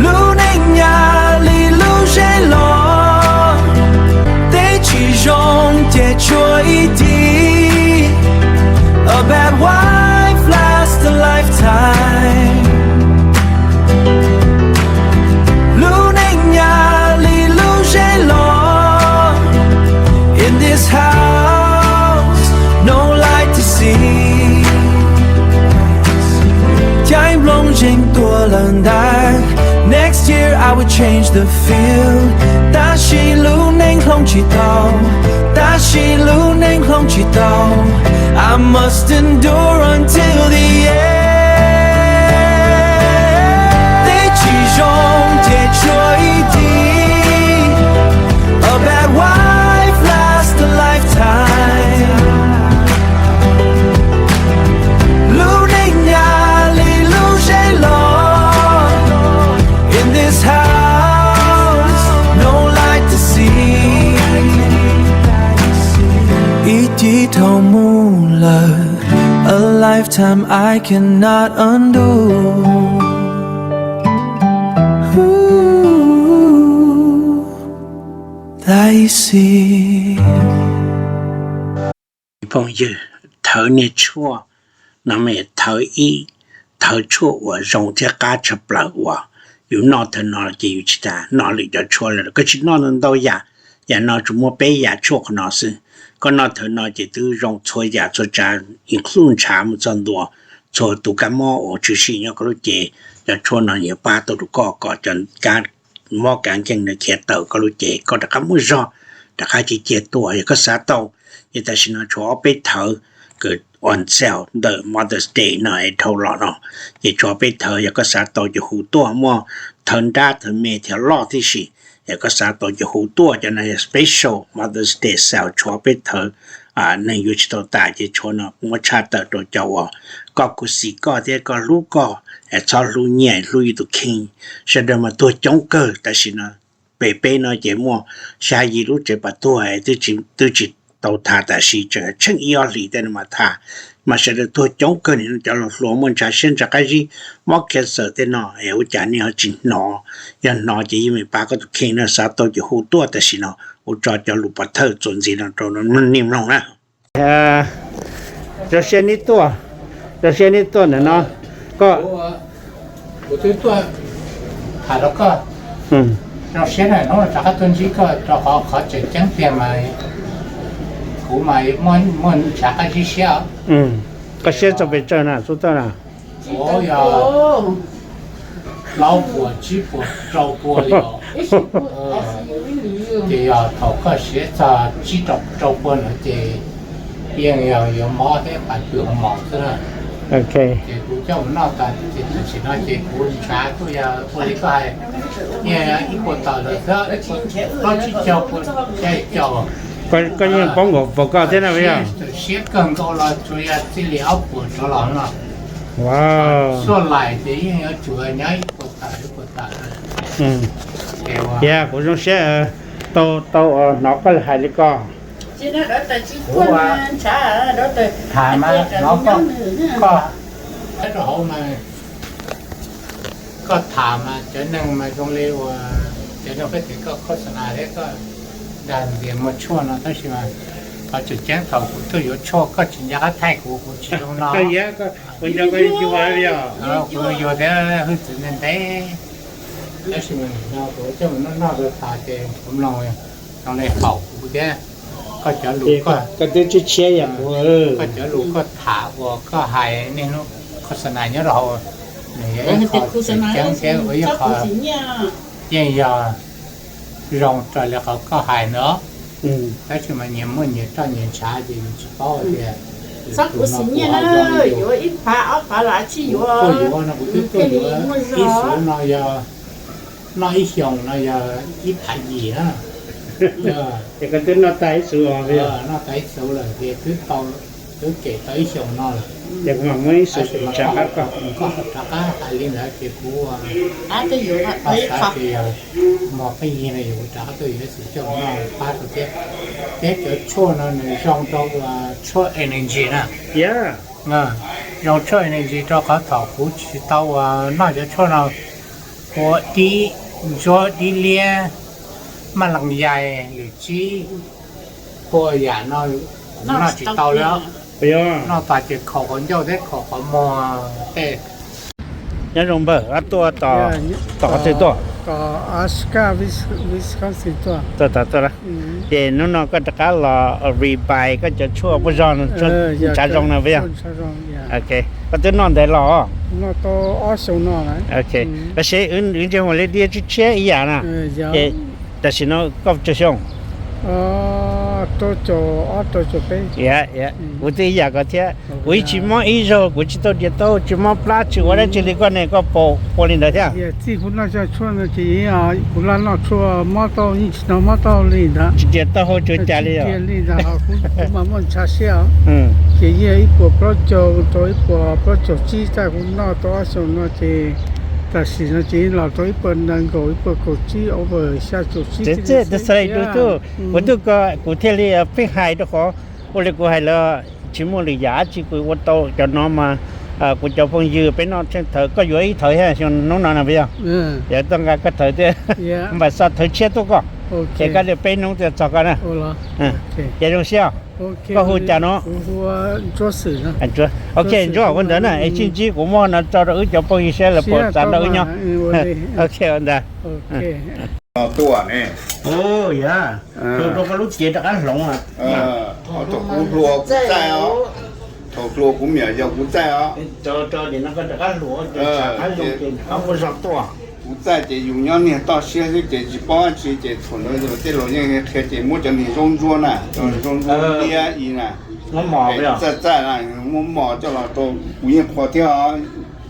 Lub neej nyaj li lub zeb los. Teb tsis zoo ces tshuav ib ncig. A bad wife lasts a lifetime. Lub neej nyaj li lub zeb los. In this house, no light to see. Caij nplooj zeeg tuag lawm ntag. Next year I will change the field. Tab sis lub neej hloov tsis tau. Tab sis lub neej hloov tsis tau. I must endure until the end. Teb tsis zoo ces tshuav ib ncig. A bad wife lasts a lifetime. Lub neej nyaj li lub zeb los. In this house, no light to see. Ib ncig dhau mus lawm. A lifetime I cannot undo. Tais xis. Phooj ywg, thawv niag tshuaj no mas thawv ib, thawv tshuaj uas zoo thiab qab tshaj plaws uas yus noj thawv no ces yus tsis tas noj lwm cov tshuaj lawm. Koj tsis noj ntau yam, yam no tsuas muaj peb yam tshuaj qhov no xwb. Koj noj thawv no ces twb zoo txhua yam txhua tsav, include ntshav mus txog ntua txhua tus kab mob uas tshwm sim nyob koj lub cev. Cov tshuaj no yuav pab tau rau koj kom cov kab mob kab nkeeg no khiav tawm koj lub cev, koj rov qab muaj zog, rov qab ciaj ciaj tuaj yog koj xav tau. Ces tam sim no tshuav ob peb thawv kws on sale ntawm Mother's Day no es dhau los no, ces tshuav ob peb thawv yog koj xav tau ces hu tuaj, muaj thawv nrab thawv me thiab loj tib si. Yog koj xav tau ces hu tuaj, cov no yog special Mother's Day sale, tshuav ob peb thawv neeg yuav tsis tau tas ces tshuav no muab tshaj tawm rau cov uas koj khuv xim koj thiab koj hlub koj, txhob hlub nyiaj hlub yus tus kheej. Sawv daws mas tuag coob kawg tam sim no. Pem peb no ces muaj xya yim lub tsev pas tuag twb tsis tau tham tam sim, tseem tsheej ib ob hlis tej no mas tham. Mas sawv daws tuag coob kawg, nim no cov hluas hluas muaj ntshav siab ntshav qab zib, mob cancer tej no es ua cas nej ho tsis hnov? Yog hnov ces yeej meem pab koj tus kheej no, xav tau ces hu tuaj tam sim no. Ua tso cov lus pov thawj txuas ntxiv no rau nej mloog na. Zoo siab neb tuaj, zoo siab neb tuaj ntawm no. Koj, kuv twb tuaj tham rau koj. Zoo siab na, hnub no rov qab tuaj ntsib koj rau qhov qhov tseem ceeb tiag mas kuv mas muaj ntshav qab zib siab. Koj siab txog pes tsawg na xub thawj na? Kuv yog plaub puas tsib puas rau puas li os. Ces yog thaum koj siav txog tsib rau rau puas lawm ces yeej yog yuav mob thiab pas tw hoo maum xwb na. Ces kuv coj mus noj tas ces tam sim no ces kuv ntshav kuj yog ua li koj hais, yeej ib puas tawm lawm xwb, plaub tsib caug puas caij caus. Koj yeej paub nkaus puas koj thiab na yog? Siab kawg nkaus los tsuas yog txij li ob puas rov los no. Suaj lais ces yeej yuav tsum nyob ib puas tawm ib puas tawm. Yog kuv zoo siab tau tau hnov koj hais li ko. Tham mas hnov koj, koj rau hauv mas koj tham mas cov neeg mas zoo li uas cov neeg peb tias koj khos na thiab koj dag tias muaj tshuaj no tab sis mas qhov tseem ceeb thaum kuv tuaj yuav tshuaj koj tsis nco qab thaij kuv, kuv tsis zoo no. Kuv nco koj yug yog, kuv yug thiab hwj txwv ntev ntev. Tab sis mas nim no kuv coj mus noj noj rau tas ces kuv mloog zoo li haum kuv thiab. Koj cov lus, koj twb tshiab tshiab yam kuv, koj cov lus koj tham uas koj hais niaj hnub khos na nyob rau hauv, nws yog ib qho tseem ceeb thiab ua ib qho yeej yog Zoo raws li qhov koj hais ntawd, tab sis mas nyias muaj nyias roj nyias ntshav ces yus tsis paub tias. Txhob kuv xim nyiaj na, yuav ib phav ob phav los tsis yuav, kuv tuaj yuav no kuv twb tuaj yuav ib xuv no yog, noj ib xyoos no yog ib phav yim na. Es koj twb noj tag ib xuv, noj tag ib xuv lawm ces twb tau, twb kem tau ib xyoos no lawm. Ces kuv mam muab ib xuv rov qab koj, koj rov qab hais li ntawd ces kuv xav tias yog mos peb yig no yog kuv rov qab tuaj yuav ib xuv coj mus noj pab rau thiab. Thiab cov tshuaj no nws zoo rau tshuaj energy na. Zoo tshuaj energy rau qhov thaum kuv tsis tau ua noj cov tshuaj no, ua dib ntsuab dib liab, maj lees yais lwm tsib, ua yam no noj tsis tau li. Noj tas ces khaum qhov ncauj thiab khaum qhov muag tej. Nyob zoo npawg, koj tuaj tom qhov twg tuaj? Tuaj tom tuaj. Ces hnub no koj rov qab los rebuy koj cov tshuaj puaj zog, tshav zoo na puas yog? Ok, koj twb noj ntev los? Ok, koj seb wb ntsej muag liab diab tshiab tshiab ib yam na. Ces tam sim no koj tsawg xyoo? Kuv twb ib yam koj thiab, kuv ib tsis mob ib zaug, kuv tsis tau dias taub hau, tsis mob plab, tsis ua dab tsi li, koj ne koj puas ua li ntawd thiab? Kuv laj noj tshuaj mob taub hau yeej tsis hnov mob taub hau li ntag. Tsis dias taub hau tsis ua cas li os. Li ntawd kuv mas muaj ntshav siab. Ces yeej ib puas plaub caug rau ib puas plaub caug tsib tag kuv noj tau ob xyoos no ces tam sim no ces los rau ib puas nees nkaum ib puas kaum tsib over xya caum tsib. Txawm li tus tub, kuv twb ko kuv thiaj li pheej hais rau qhov ua li kuv hais lawm, tsis muaj lwm yam dab tsi kuv ua tau cov no mas. Kuv cov phooj ywg peb noj tsheej thawv, koj yuav ib thawv thiab xyoo hnub no na puas yog? Yog toj nqa koj thawv thiab, npam xa thawv tshiab tuaj koj, ces koj li peb hnub thiaj txog koj na. Ces zoo siab, koj hu cas no? Ok, Ntsuag, ua ntawd na es sib ntsib kuv muab no tso rau wb cov phooj ywg saib lawv puas xav nrog wb nyob. Ok, ua ntawd. Tuaj ne. Yog, rau koj lub cev rov qab hloov. Tus kuv hluas kuv txaij os, thaum hluas kuv me nyuam yog kuv txaij os. Kuv txaij ces yus nyob niag toj siab xwb ces tsis paub dab tsi ces thaum ntawd tej laus yeej qhia ces muab cov niag zaub ntsuab na, cov zaub ntsuab liab i na, txaij txaij na, muab mos coj los rau kuv yeej qhuas thiab os,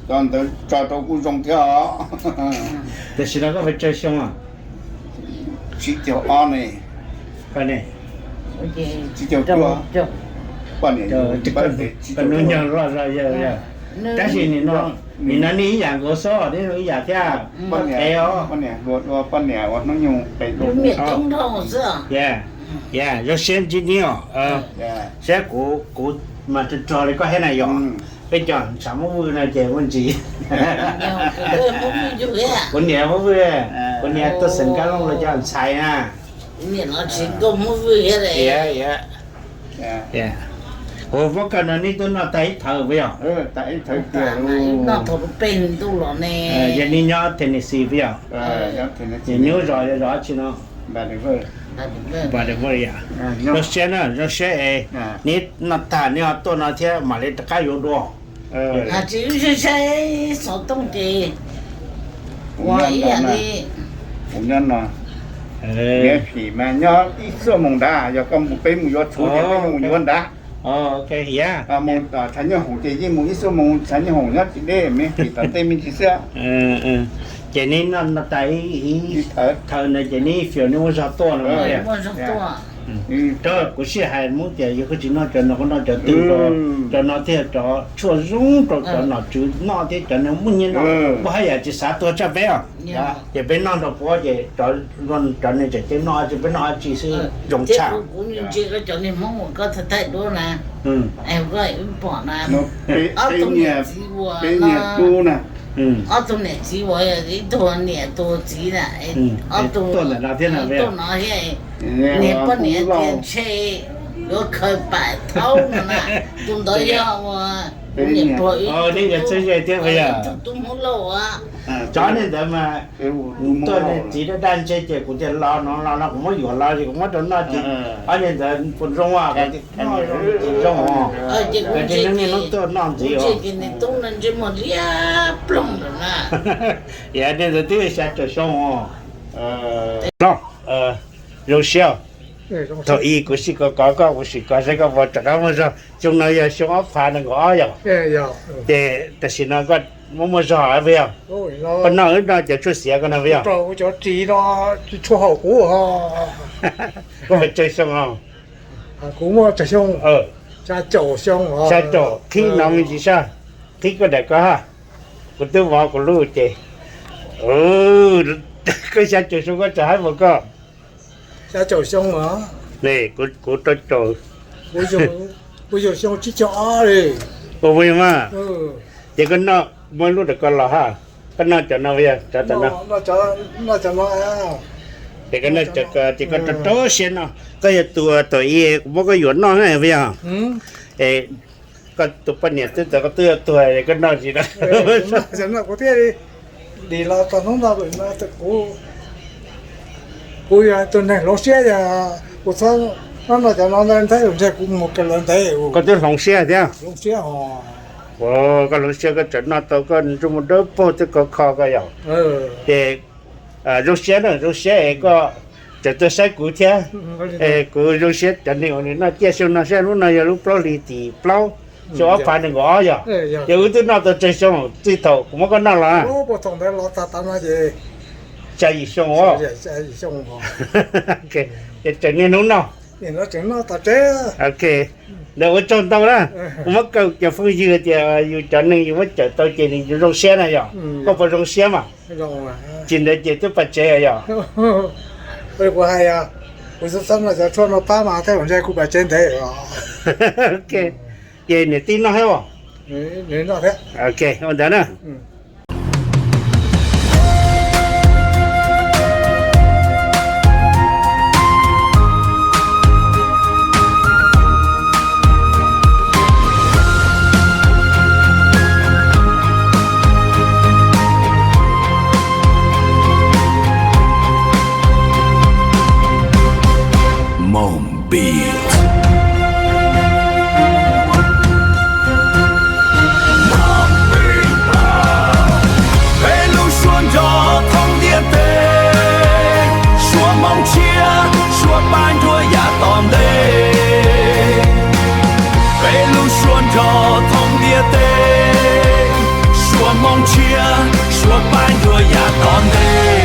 cov ntawd tso rau kuj zoo thiab os. Tam sim no koj puas tsawg xyoo? Tsib caug ob ne. Tsib caug cuaj. Poj niam, hnub nyoog loj zog yawg. Tab sis nim no nej ib yam nkaus xwb, nej ib yam thiab. Poj niam, poj niam hluas dua poj niam uas hnub nyoog pem dua. Zoo siab ntsib nej os. Saib kuv, kuv mas rog rog li koj thiab na yom. Peb cov ntshav muab vwj no ces muaj ntsis. Kuv niam muab vwj, kuv niam tuaj xeem Kab Looj los cov ntxhais na. Kuv muab koj no nej twb noj tag ib thawv puas yog? Yog nej nyob Tennessee puas yog? Nyuj zos yog zos dab tsi no? Zoo siab na, zoo siab es nej noj tag nej ho tuaj no thiab mam li rov qab yuav dua. Tsis saib xov tooj ces ua ib yam li kuv nyob no. Nyob phim mas nyob ib xuab moos nrad, yog koj mus peb mus yuav txhuv ces peb mus yuav nrad. Tshav nyooj hoom ces yeej mus ib xuab moos, tshav nyooj hoom nyob tsis deb, me phim tom ntej me ntsis xwb. Ces nej noj tas ib thawv ntawd ces nej fias nej muaj zog tuaj no. Kuv sij hais muab tias yog koj tsis noj cov no koj noj cov twg, cov no thiaj cov tshuaj zoo rau cov nom tswv noj thiab cov neeg muaj nyiaj noj. Muaj haj yam tsis xav tuag tshaj peb os. Ces peb noj nrog puab ces cov neeg tseem ceeb noj dab tsi peb noj dab tsi xwb zoo tshaj. Peb niag tub na, ob tug niam txiv uas ib tug niam tus txiv na, ob tug tuaj ntawm no thiab na, tuaj no thiab. Niag poj niam tias ntshe yuav khaws pam thaub no na, tus ntawd yog ua peb niam pluag ib tug tub, ib tug tub Hmoob Lauj. Cov niag ntawd mas tuaj niag txiv daj daj ntseg ces kuv tias los no los no kuv muab yuam los ces kuv muab rau noj ces ob niag ntawd puas zoo, zoo os. Ces niag hnub tuaj noj ntxiv os. Yog niag ntawd twb xya caum xyoo os. Zoo siab. Thaum ub kuv sim kov kov koj, kuv sim kov seb koj puas rov qab muaj zog. Xyoo no yog xyoo ob phav nees nkaum ob yom? Ces tam sim no koj muaj muaj zog puas yog? Koj noj wb noj cov tshuaj xiav ko no puas yog? Koj puas tsawg xyoo os? Xya caum, qhib no me ntsis sab, qhib koj daim ko ha. Kuv twb vov kuv lub ces, koj xya caum xyoo koj tseem haib puas koj? Kuv rau caum. Ua puas yog mas? Ces koj noj, muab lub daim ko los ha. Koj noj cov no puas yog? Cov no. Ces koj noj cov ko ces koj rau rau siab no. Koj yog tus thaum ub kuv muab koj yuam noj na puas yog? Es koj tus poj niam twb txawm koj twb yuav tuag koj noj tsis no? Kuv thiaj li dim los txog hnub no, kuv yog tus neeg hloov siab, yog kuv txhob noj cov no ntag, ntxhais ntshe kuv mus kawg lawv ntev. Koj twb hloov siab thiab? Koj hloov siab koj tseem noj tau koj ntsej muag dawb paug twb kov kho koj yom? Ces zoo siab na, zoo siab es koj tseem tuaj saib kuv thiab. Es kuv zoo siab cov neeg uas nws noj ciaj xyoo no saib lub no yog lub plaub hlis tim plaub, xyoo ob phav nees nkaum ob yom? Ces wb twb noj tau tsawg xyoo txij thaum kuv muab koj noj los? Xya yim xyoo. Ces tseem niaj hnub noj. Ok, ntawd ua tsaug ntau na. Kuv muab kaw cov phooj ywg tias yus cov neeg yus muab cawm tau ces nws zoo siab na yom? Koj puas zoo siab mas? Tsis ntawd ces twb pas tsev yom? Kuv hais, kuv xav xav no cov tshuaj no pab mas tej zaum ntshe kuv pas tsev ntev. Ok, ces niam tij noj thiab os? Ok, ua ntawd na. Moonbeat. Peb lub suab nrog thoob ntiaj teb, suab Hmoob tshiab, suab Pab Nruab Yaj tom ntej. Peb lub suab nrog thoob ntiaj teb, suab Hmoob tshiab, suab Pab Nruab Yaj tom ntej.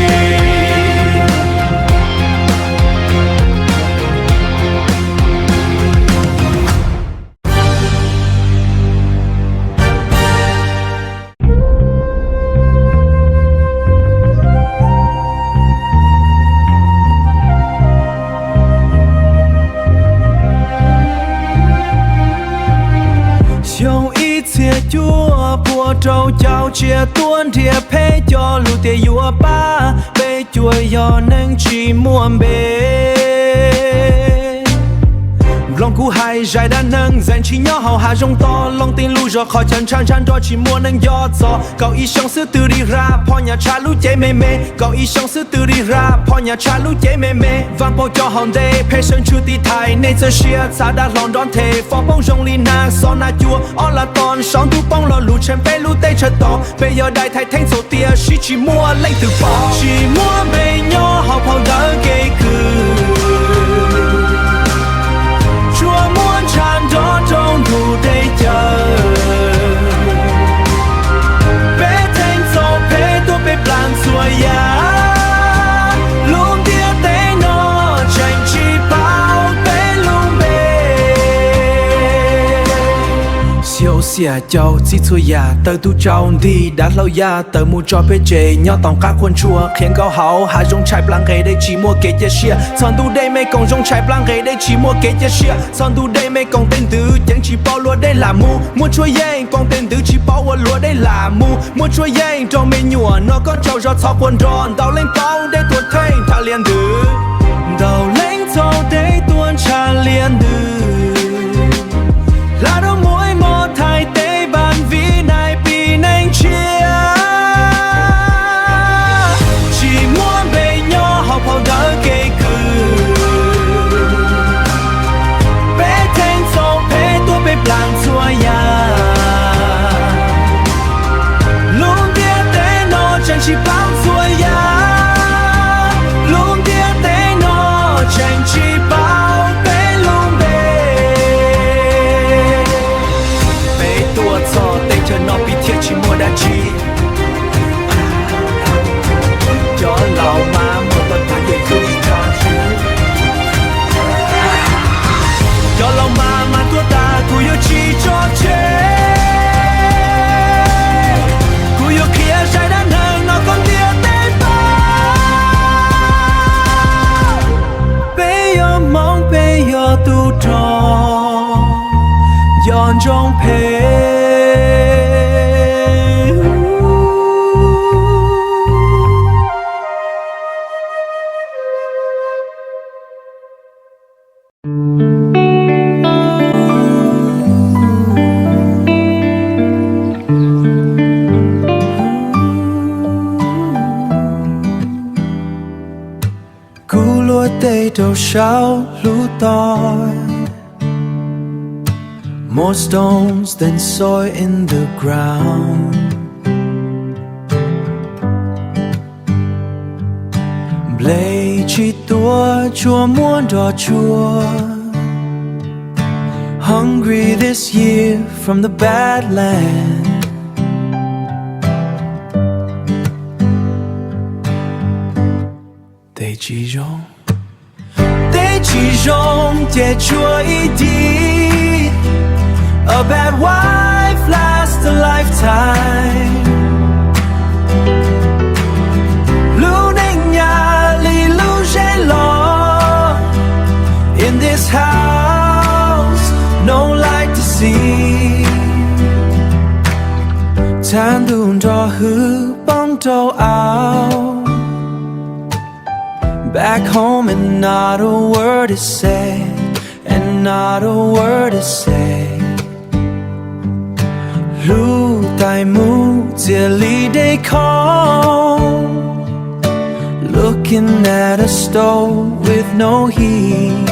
Xyoo ib txhiab cuaj pua rau caum tsiaj tuab nrhiav phem coj lus tias yuav pab, peb cuag yog neeg tsis muaj npe. Mloog kuv hais zaj dab neeg, ntxeev ntshis nyob hauv hav zoov to, loo tij lub zos qhov chaw ntshav ntshav nrog tsis muaj neeg nco txog. Kaum ib xyoo xwb twb dim hla, phoj nyas tshaj lub cev me me. Kaum ib xyoo xwb twb dim hla, phoj nyas tshaj lub cev me me. Vaaj paug cov hauv ntej, phev sawv ntsug tiv thaiv nej txawj siab, txhav dab hlau nrov nthe, foj poob zoo li nag xob nag cua. Ob lag tom saum ntuj poob, lo lus tsheej peb lub teb chaws tom, peb yog dai thaiv theeb txhaum tias sib tsis muaj leej twg pom. Tsis muaj npe nyob hauv phau ntawv kev kwm, tsuas muaj ntshav nrov rau ntug dej cawv. Peb theej txhaum phem tuaj peb plaag txhua yam, lub ntiaj teb no tseem tsis paub peb lub npe. Xyoo xya caum txij txhua yam tawg tub tsaus nti, dav hlau yaj tawm mus tso peb tsev, nyob tom qab qhua ntshua qhia nkauj hauv hav zoov, ntshai plab nqes dej tsis muaj kev cia siab. Txog ntuj dej me koom zoo, ntshai plab nqes dej tsis muaj kev cia siab. Txog ntuj dej me koom tej ntwv ceev tsis paub luag dej lam mus, muaj tshuaj yeej koom tej ntwv tsis paub ua luag dej lam mus, muaj tshuaj yeej raug me nyuam no koj tsaug zog txhob quaj nrov, ntau leej paub dej tuag theej nrhav liaj ntws. Ntau leej txhaum dej tuag ntshav liaj ntws, hla rau muaj ib mos thaij teb npam vim nais pis neeg tshiab. Tsis muaj npe nyob hauv phau ntawv kev kwm, peb theej txhaum phem tuaj peb plaag txhua yam. Lub ntiaj teb no tseem tsis paub txhua yam, lub ntiaj teb Ntsoo phem. Kuv luag tej rau saum hlub toj. More stones than soil in the ground. Nplej tsis tuaj tsuas muaj nroj tsuag. Hungry this year from the bad land. Tej tsis zoo, tej tsis zoo ces tsuas ib dim. A bad wife lasts a lifetime. Lub neej nyab li lub zeb los. In this house, no light to see. Tshav ntuj nrog hwv poob rau au. Back home and not a word is said, and not a word is said. Hlub tais mus txias li dej khoom. Looking at a stove with no heat.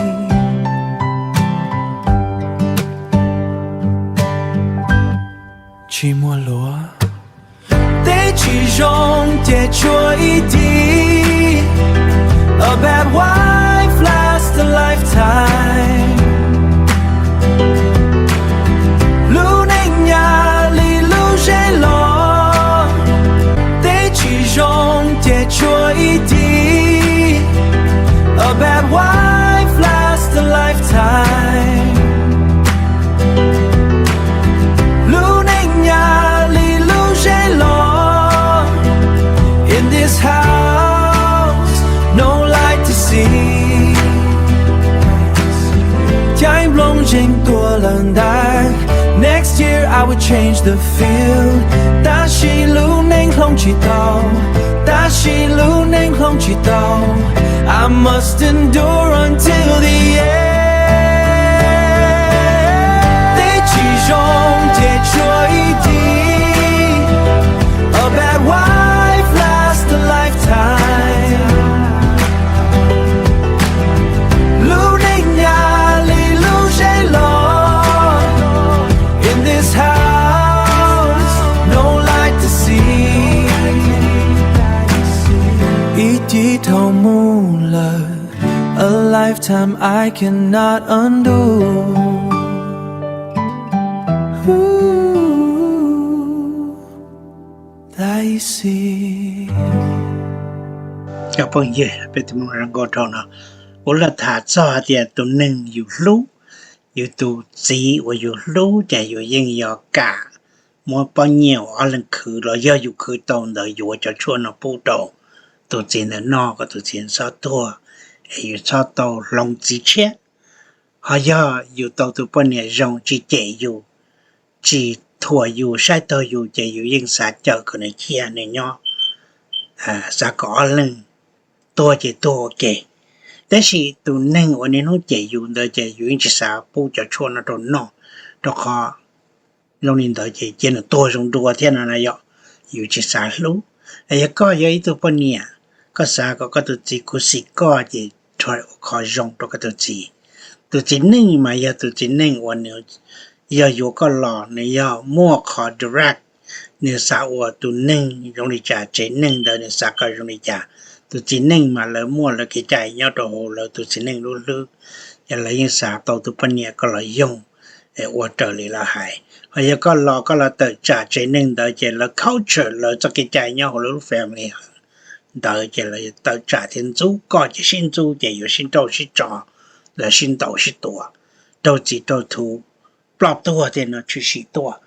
Tsis muaj luag, tej tsis zoo ces tsuas ib dim. A bad wife lasts a lifetime. Lub neej nyab li lub zeb los. Tej tsis zoo ces tsuas ib dim. A bad wife lasts a lifetime. Lub neej nyab li lub zeb los. In this house, no light to see. Caij nplooj zeeg tuag lawm ntag. Next year I will change the field. Tab sis lub neej hloov tsis tau. Tab sis lub neej hloov tsis tau. I must endure until the end. Tej tsis zoo ces tsuas ib dim. A bad wife lasts a lifetime. Lub neej nyab li lub zeb los. In this house, no light to see. Ib cib dhau mus lawm. A lifetime I cannot undo. Tais xis. Cov phooj ywg, peb tus moo zoo nkauj dhau no, kuv los tham txog hais tias tus neeg yus hlub, yus tus txiv uas yus hlub ces yus yeej yuav kam muab pob nyiaj uas ob leeg khwv los yog yus khwv tau ntawd yuav cov tshuaj no pub rau tus txiv ntawd noj kom tus txiv txhob tuag, es yus txhob tau hloov txiv tshiab. Ho yog yus tau tus poj niam zoo tsis cem yus, tsis thuam yus saib taug yus ces yus yeej xav cawm kom nws ciaj nws nyob, xav kom ob leeg tuag ces tuag ua ke. Tab sis tus neeg uas niaj hnub cem yus ntawd ces yus yeej tsis xav pub cov tshuaj no rau noj, rau qhov zoo li ntawd ces cia nws tuag zoo dua thiab no na yom, yus tsis xav hlub. Yog koj yog ib tug poj niam, koj xav kom koj tus txiv khuv xim koj ces rho ua qhov zoo rau koj tus txiv. Tus txiv neej mas yog tus txiv neej uas nws yog yuav koj los nws yog muaj qhov direct, nws xav ua tus neeg zoo li cas, tsev neeg ntawd nws xav kom zoo li cas. Tus txiv neej mas lawv muaj lawv kev cai nyob rau hauv lawv tus txiv neej lub hlwb, ces lawv yeej xav tau tus poj niam kom los yoog, ua raws li lawv hais. Ho yog koj los koj los tawm tsam tsev neeg ntawd ces lawv culture lawv txoj kev cai nyob hauv lawv lub family ntawd ces lawv tawm tsam thiab ntxub koj ces sib ntxub ces yuav sib nrauj sib tso, lawv sib ntaus sib tua, raug txim raug thuv, ploj tuag thiab no tshwm sim tuaj.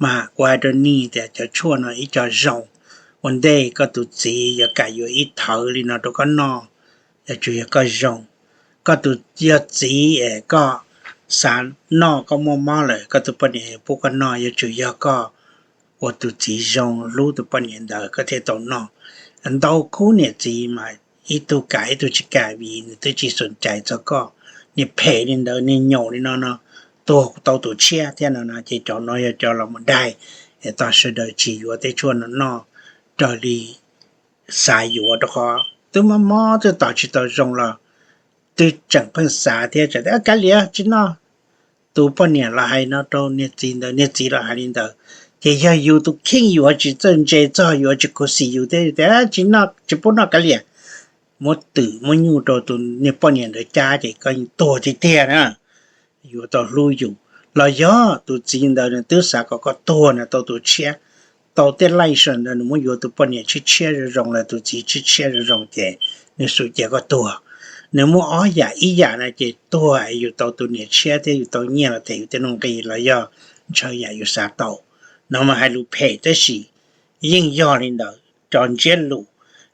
Mas kuv hais rau nej tias cov tshuaj no ib co zoo, ua ntej koj tus txiv yuav kam yuav ib thawv li no rau koj noj, yog tsuas yog koj zoo. Koj tus yog txiv es koj xav noj, koj muaj mob lawm koj tus poj niam yuav pub koj noj, yuav tsum yog koj ua tus txiv zoo hlub tus poj niam ntawd koj thiaj tau noj. Ntau khub niam txiv mas ib tug kam ib tug tsis kam vim nws twb tsis xom cais txog koj. Niag phem li ntawd, niag nyaum li no no, tuag tau tus tshiab thiab no no, ces cov no yog cov los mus daig es tog sawv daws tsis yuav tej tshuaj no noj raws li xav yuav, rau qhov twb mob mob twb tos tsis tau zoo los twb tseem pheej xav thiab, tseem tias kav liam tsis noj. Tus poj niam los hais no rau niag txiv ntawd, niag txiv los hais li ntawd, ces yog yus tus kheej yuav tsis txawj ntse txog, yuav tsis khuv xim yus thiab, yus tias tsis noj, tsis pub noj kav liam, muab twm muab nyuj rau tus niag poj niam ntawd cab ces koj yeej tuag tiag tiag na. Yuav tau hlub yus, los yog tus txiv ntawd nws twb xav kom koj tuag na, tau tus tshiab, tau tej laij sam ntawd nws muab yuav tus poj niam tshiab tshiab zoo zoo los tus txiv tshiab tshiab zoo zoo ces nws xum cia koj tuag. Nws muaj ob yam ib yam no ces tuag es yus tau tus niam tshiab thiab yus tau nyiaj los them yus tej nuj nqis los yog ntshaw yam yus xav tau. No mas hais lus phem tab sis yeej yog li ntawd, cov ntsiab lus.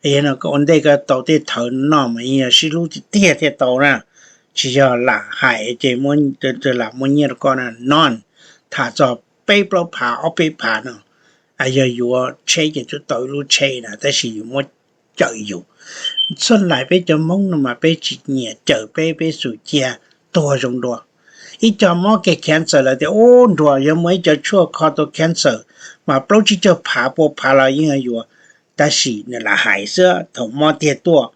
Yog no koj ua ntej koj tau tej thawv noj mas yeej yog sib hlub tiag tiag thiaj tau na, tsis yog lam hais ces lam muab nyiaj rau koj na no. Tham txog peb plaub phav ob peb phav no, yog yuav tsheb ces twb tau ib lub tsheb na tab sis yus muab cawm yus. Txhua lais peb cov Hmoob no mas peb tsis nyiam cawm peb, peb xum cia tuag zoo dua. Ib co mob kev cancer lawv tias ub nruas yog muaj ib co tshuaj kho tau cancer mas plaub tsib caug phav pua phav los yeej yuav. Tab sis nws lam hais xwb, thaum mob tiag tuaj,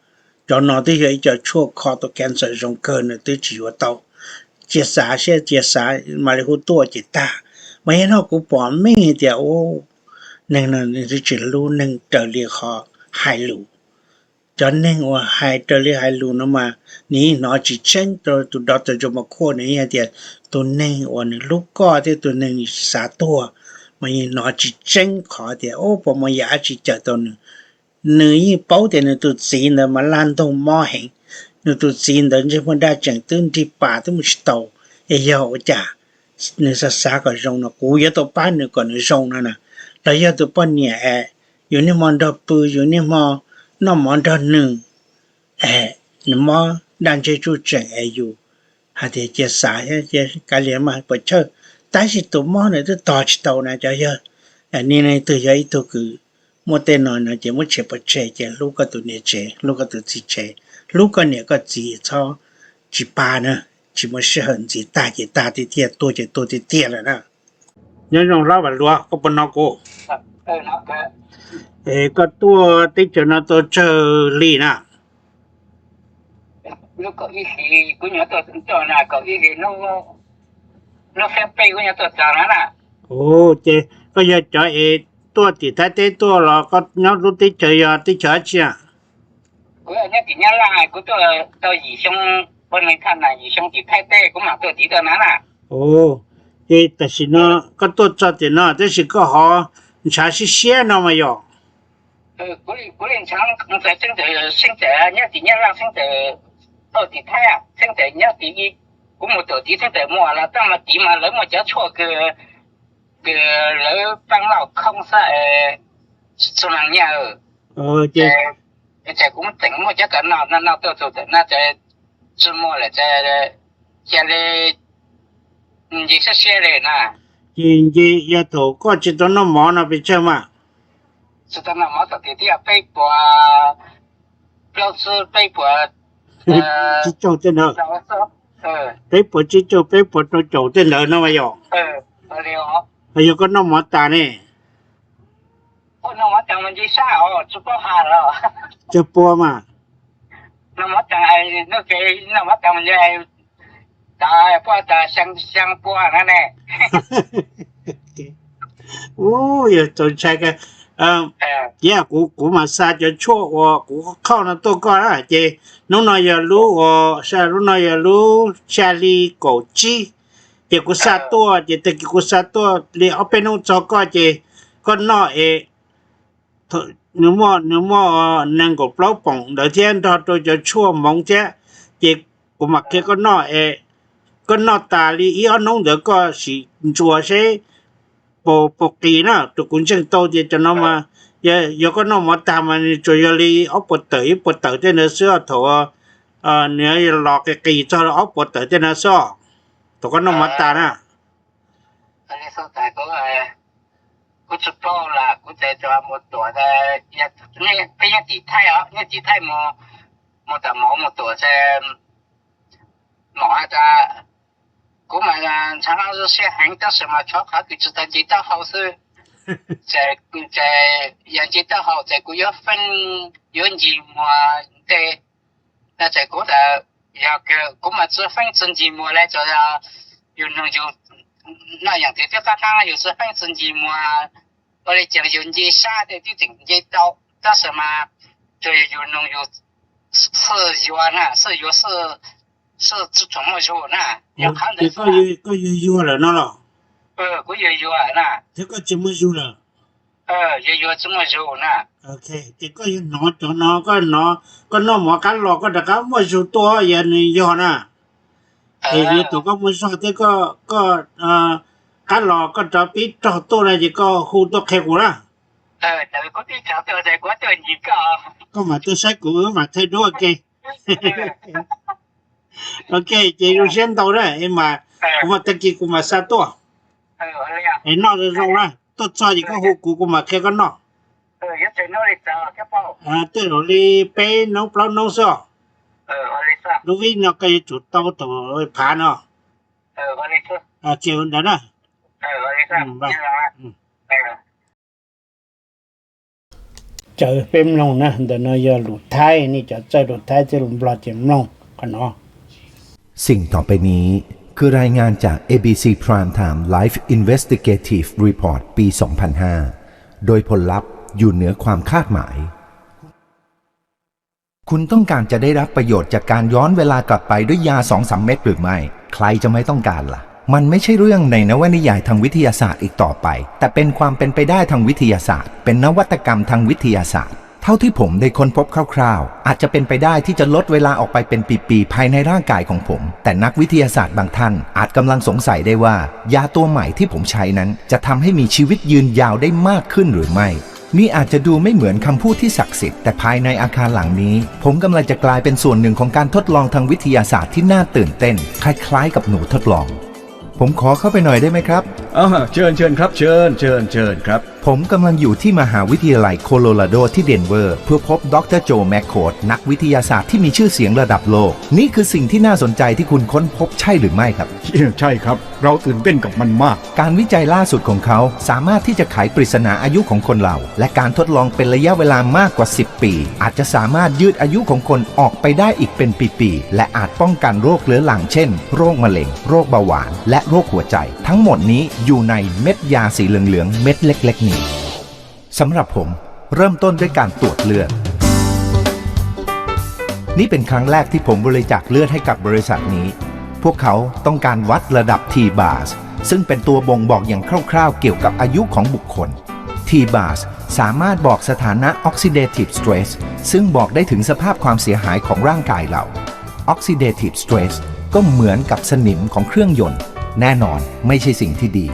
cov no twb yog ib co tshuaj kho tau cancer zoo kawg nws twb tsis yuav tau. Cia xav siab cia xav mam li hu tuaj ces tag. Mas yog no kuv pom meej tias ub, neeg no nws twb tsis hlub neeg raws li qhov hais lus. Cov neeg uas hais raws li hais lus no mas nws yeej hnov tsis tseeb rau tus doctor Joe McCoy, nws yeej hais tias tus neeg uas nws hlub koj thiab tus neeg nws xav tuag mas yeej hnov tsis tseeb qhov tias ub puas muaj yam dab tsi cawm tau nws. Nws yeej paub tias nws tus txiv ntawd mas laj ntoog mob heev, nws tus txiv ntawd ntsej muag daj tseem twb nrig pas twb mus tsis tau, es yog ua cas nws xav xav kom zoo no kuv yuav tau pab nws kom nws zoo no na. Los yog tus poj niam es yus niaj hmo nrog pw, yus niaj hmo noj mov nrog nws, es nws mob daj ntseg tsuj tseem es yus hais tias cia xav thiab cia kav liam mas puas chawj, tab sis tus mob nws twb tos tsis tau na cov yawg. Niaj hnub twg yog ib tug kws muaj tej no no ces muab tshem pov tseg ces hlub koj tus niam tsev hlub koj tus txiv tsev, hlub koj niam koj txiv txhob tsis pab na, tsis muaj sij hawm ntxiv, tag ces tag tiag tiag, tuag ces tuag tiag tiag lawm na. Nyob zoo hlob Vam Luag, koj puas hnov kuv? Es koj tuaj teb chaws no tau tsawg hli na? Ces koj yog cov es tuaj tim Thaib teb tuaj los koj nyob lub teb chaws yog teb chaws dab tsi a? Ces tam sim no koj tuaj txog tim no tab sis koj ho ntshav siab siab no mas yog? Kuv li ntshav, xeeb tawm nyob tim Nyab Laj, xeeb tawm tau tim Thaib, xeeb tawm nyob tim, kuv mus tuam tim xeeb tawm muaj los taj mas tim mas lawv muaj cov tshuaj kws lawv paab lauj khoob xwb, tsis txhua leej nyiaj. Ces kuv tseem muaj cov kws noj, noj tuaj txug tawm no ces tsis muaj lawm, cia li nce siab siab li na. Ces nce, yog thaum koj tsis tau noj mov no pes tsawg mas? Tsis tau noj mov txog tias twb yog peb puas plaub tsib, peb puas tsib caug tej ntawd, peb puas tsib caug peb puas rau caum tej ntawd no mas yog? Yog koj noj mov tas ne? Tsawg pua mas? Yog txaus ntshai kawg. Cia kuv, kuv mam xa cov tshuaj uas kuv khauj no tuaj koj na. Ces hnub no yog lub uas, lub no yog lub xya hli kaum tsib, ces kuv xa tuaj, ces tag kis kuv xa tuaj li ob peb hnub txog koj ces koj noj es nws muaj, nws muaj nees nkaum plaub poom ntawd thiab nrog rau cov tshuaj hmoov thiab, ces kuv mam qhia koj noj es koj noj tas li ib ob hnub ntawd koj sim ntsuas seb puas qis na. Rau kuv ntseeg tau tias cov no mas yog koj noj mov tag mas nws tsuas yog li ob puas tawm ib puas tawm tej ntawd xwb thaum nws los qis qis txog ob puas tawm tej ntawd xwb os. Thaum koj noj mov tas na. Kuv tsis paub las, kuv tseem mus tuam, peb nyob tim Thaij os, nyob tim Thaij mus, mus tom mov mus tuam ces mom has tas, kuv mas ntshai zoo siab heev tab sis mas tshuav qhov kws tsis tau nce taub hau xwb. Ces yog nce taub hau ces kuv yuav feeb, yuav ncig muag ntej. No ces kuv tas, yog kuv mas tsis feeb tsis ncig muag li, tsuas yog yus noog yus noj yeem twg twb qab qab yus tsis feeb tsis ncig muag, ua li cas yus nce sab tej twb tseem nce tau, tab sis mas tsuas yog yus noog yus xwb yuav na, xwb yuav, xwb tsis tshua muaj zug na. Yog qhov ntawd koj yuav yuav lawm no los? Kuv yuav yuav na. Thiab koj tsis muaj zug lawm? Yuav yuav tsis muaj zug na. Ces koj yuav hnov cov no, koj hnov, koj noj mov qab los koj rov qab muaj zug tuaj yog nws yog na. Es yuav thaum koj muaj zog thiab koj, koj qab los koj rov pib rog tuaj na ces koj hu tuaj qhia kuv na. Koj mam tuaj saib kuv mam thaij duab ua ke. Ok, ces zoo siab ntau na, es mas kuv mam tag kis kuv mam xa tuaj. Es noj zoo zoo na, tuaj txog ces koj hu kuv, kuv mam qhia koj noj. Tej zaum li peb hnub plaub hnub xwb os. Lub vib no koj yuav tsum tau thaum phav no. Ces ua ntawd na. Caw peb mloog na, ntawm no yog lus Thaib, nej cov txawj lus Thaib thiab lus Nplog ces mloog qhov no. สิ่งต่อไปนี้คือรายงานจาก เอ บี ซี Prime Time Live Investigative Report ปี สองพันห้า โดยผลลัพธ์อยู่เหนือความคาดหมาย คุณต้องการจะได้รับประโยชน์จากการย้อนเวลากลับไปด้วยยาสองสามเม็ดหรือไม่ ใครจะไม่ต้องการล่ะ มันไม่ใช่เรื่องในนวนิยายทางวิทยาศาสตร์อีกต่อไป แต่เป็นความเป็นไปได้ทางวิทยาศาสตร์ เป็นนวัตกรรมทางวิทยาศาสตร์ เท่าที่ผมได้ค้นพบคร่าวๆ อาจจะเป็นไปได้ที่จะลดเวลาออกไปเป็นปีๆ ภายในร่างกายของผม แต่นักวิทยาศาสตร์บางท่านอาจกำลังสงสัยได้ว่า ยาตัวใหม่ที่ผมใช้นั้น จะทำให้มีชีวิตยืนยาวได้มากขึ้นหรือไม่ นี่อาจจะดูไม่เหมือนคำพูดที่ศักดิ์สิทธิ์ แต่ภายในอาคารหลังนี้ ผมกำลังจะกลายเป็นส่วนหนึ่งของการทดลองทางวิทยาศาสตร์ที่น่าตื่นเต้น คล้ายๆ กับหนูทดลอง ผมขอเข้าไปหน่อยได้ไหมครับ อ่า เชิญ เชิญครับ เชิญ เชิญ เชิญครับ ผมกำลังอยู่ที่มหาวิทยาลัยโคโลราโดที่เดนเวอร์ เพื่อพบดอกเตอร์โจแมคโคด นักวิทยาศาสตร์ที่มีชื่อเสียงระดับโลก นี่คือสิ่งที่น่าสนใจที่คุณค้นพบใช่หรือไม่ครับ ใช่ครับ เราตื่นเต้นกับมันมาก การวิจัยล่าสุดของเขาสามารถที่จะไขปริศนาอายุของคนเรา และการทดลองเป็นระยะเวลามากกว่า สิบ ปี อาจจะสามารถยืดอายุของคนออกไปได้อีกเป็นปีๆ และอาจป้องกันโรคเรื้อรังเช่น โรคมะเร็ง โรคเบาหวาน และโรคหัวใจ ทั้งหมดนี้อยู่ในเม็ดยาสีเหลืองๆ เม็ดเล็กๆ นี้ สำหรับผมเริ่มต้นด้วยการตรวจเลือด นี่เป็นครั้งแรกที่ผมบริจาคเลือดให้กับบริษัทนี้ พวกเขาต้องการวัดระดับ T-bars ซึ่งเป็นตัวบ่งบอกอย่างคร่าวๆ เกี่ยวกับอายุของบุคคล T-bars สามารถบอกสถานะ oxidative stress ซึ่งบอกได้ถึงสภาพความเสียหายของร่างกายเรา oxidative stress ก็เหมือนกับสนิมของเครื่องยนต์ แน่นอนไม่ใช่สิ่งที่ดี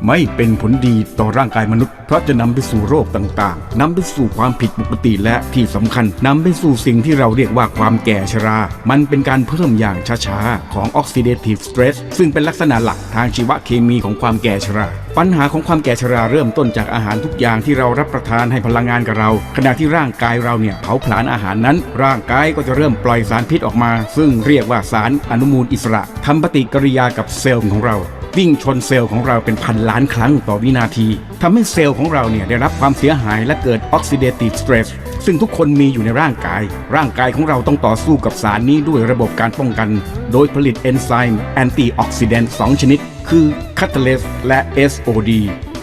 ไม่เป็นผลดีต่อร่างกายมนุษย์ เพราะจะนำไปสู่โรคต่างๆ นำไปสู่ความผิดปกติ และที่สำคัญนำไปสู่สิ่งที่เราเรียกว่าความแก่ชรา มันเป็นการเพิ่มอย่างช้าๆ ของ oxidative stress ซึ่งเป็นลักษณะหลักทางชีวเคมีของความแก่ชรา ปัญหาของความแก่ชราเริ่มต้นจากอาหารทุกอย่างที่เรารับประทานให้พลังงานกับเรา ขณะที่ร่างกายเราเนี่ยเผาผลาญอาหารนั้น ร่างกายก็จะเริ่มปล่อยสารพิษออกมา ซึ่งเรียกว่าสารอนุมูลอิสระ ทำปฏิกิริยากับเซลล์ของเรา วิ่งชนเซลล์ของเราเป็นพันล้านครั้งต่อวินาที ทำให้เซลล์ของเราเนี่ยได้รับความเสียหายและเกิด oxidative stress ซึ่งทุกคนมีอยู่ในร่างกาย ร่างกายของเราต้องต่อสู้กับสารนี้ด้วยระบบการป้องกัน โดยผลิตเอนไซม์แอนตี้ออกซิแดนต์สองชนิด คือ catalase และ SOD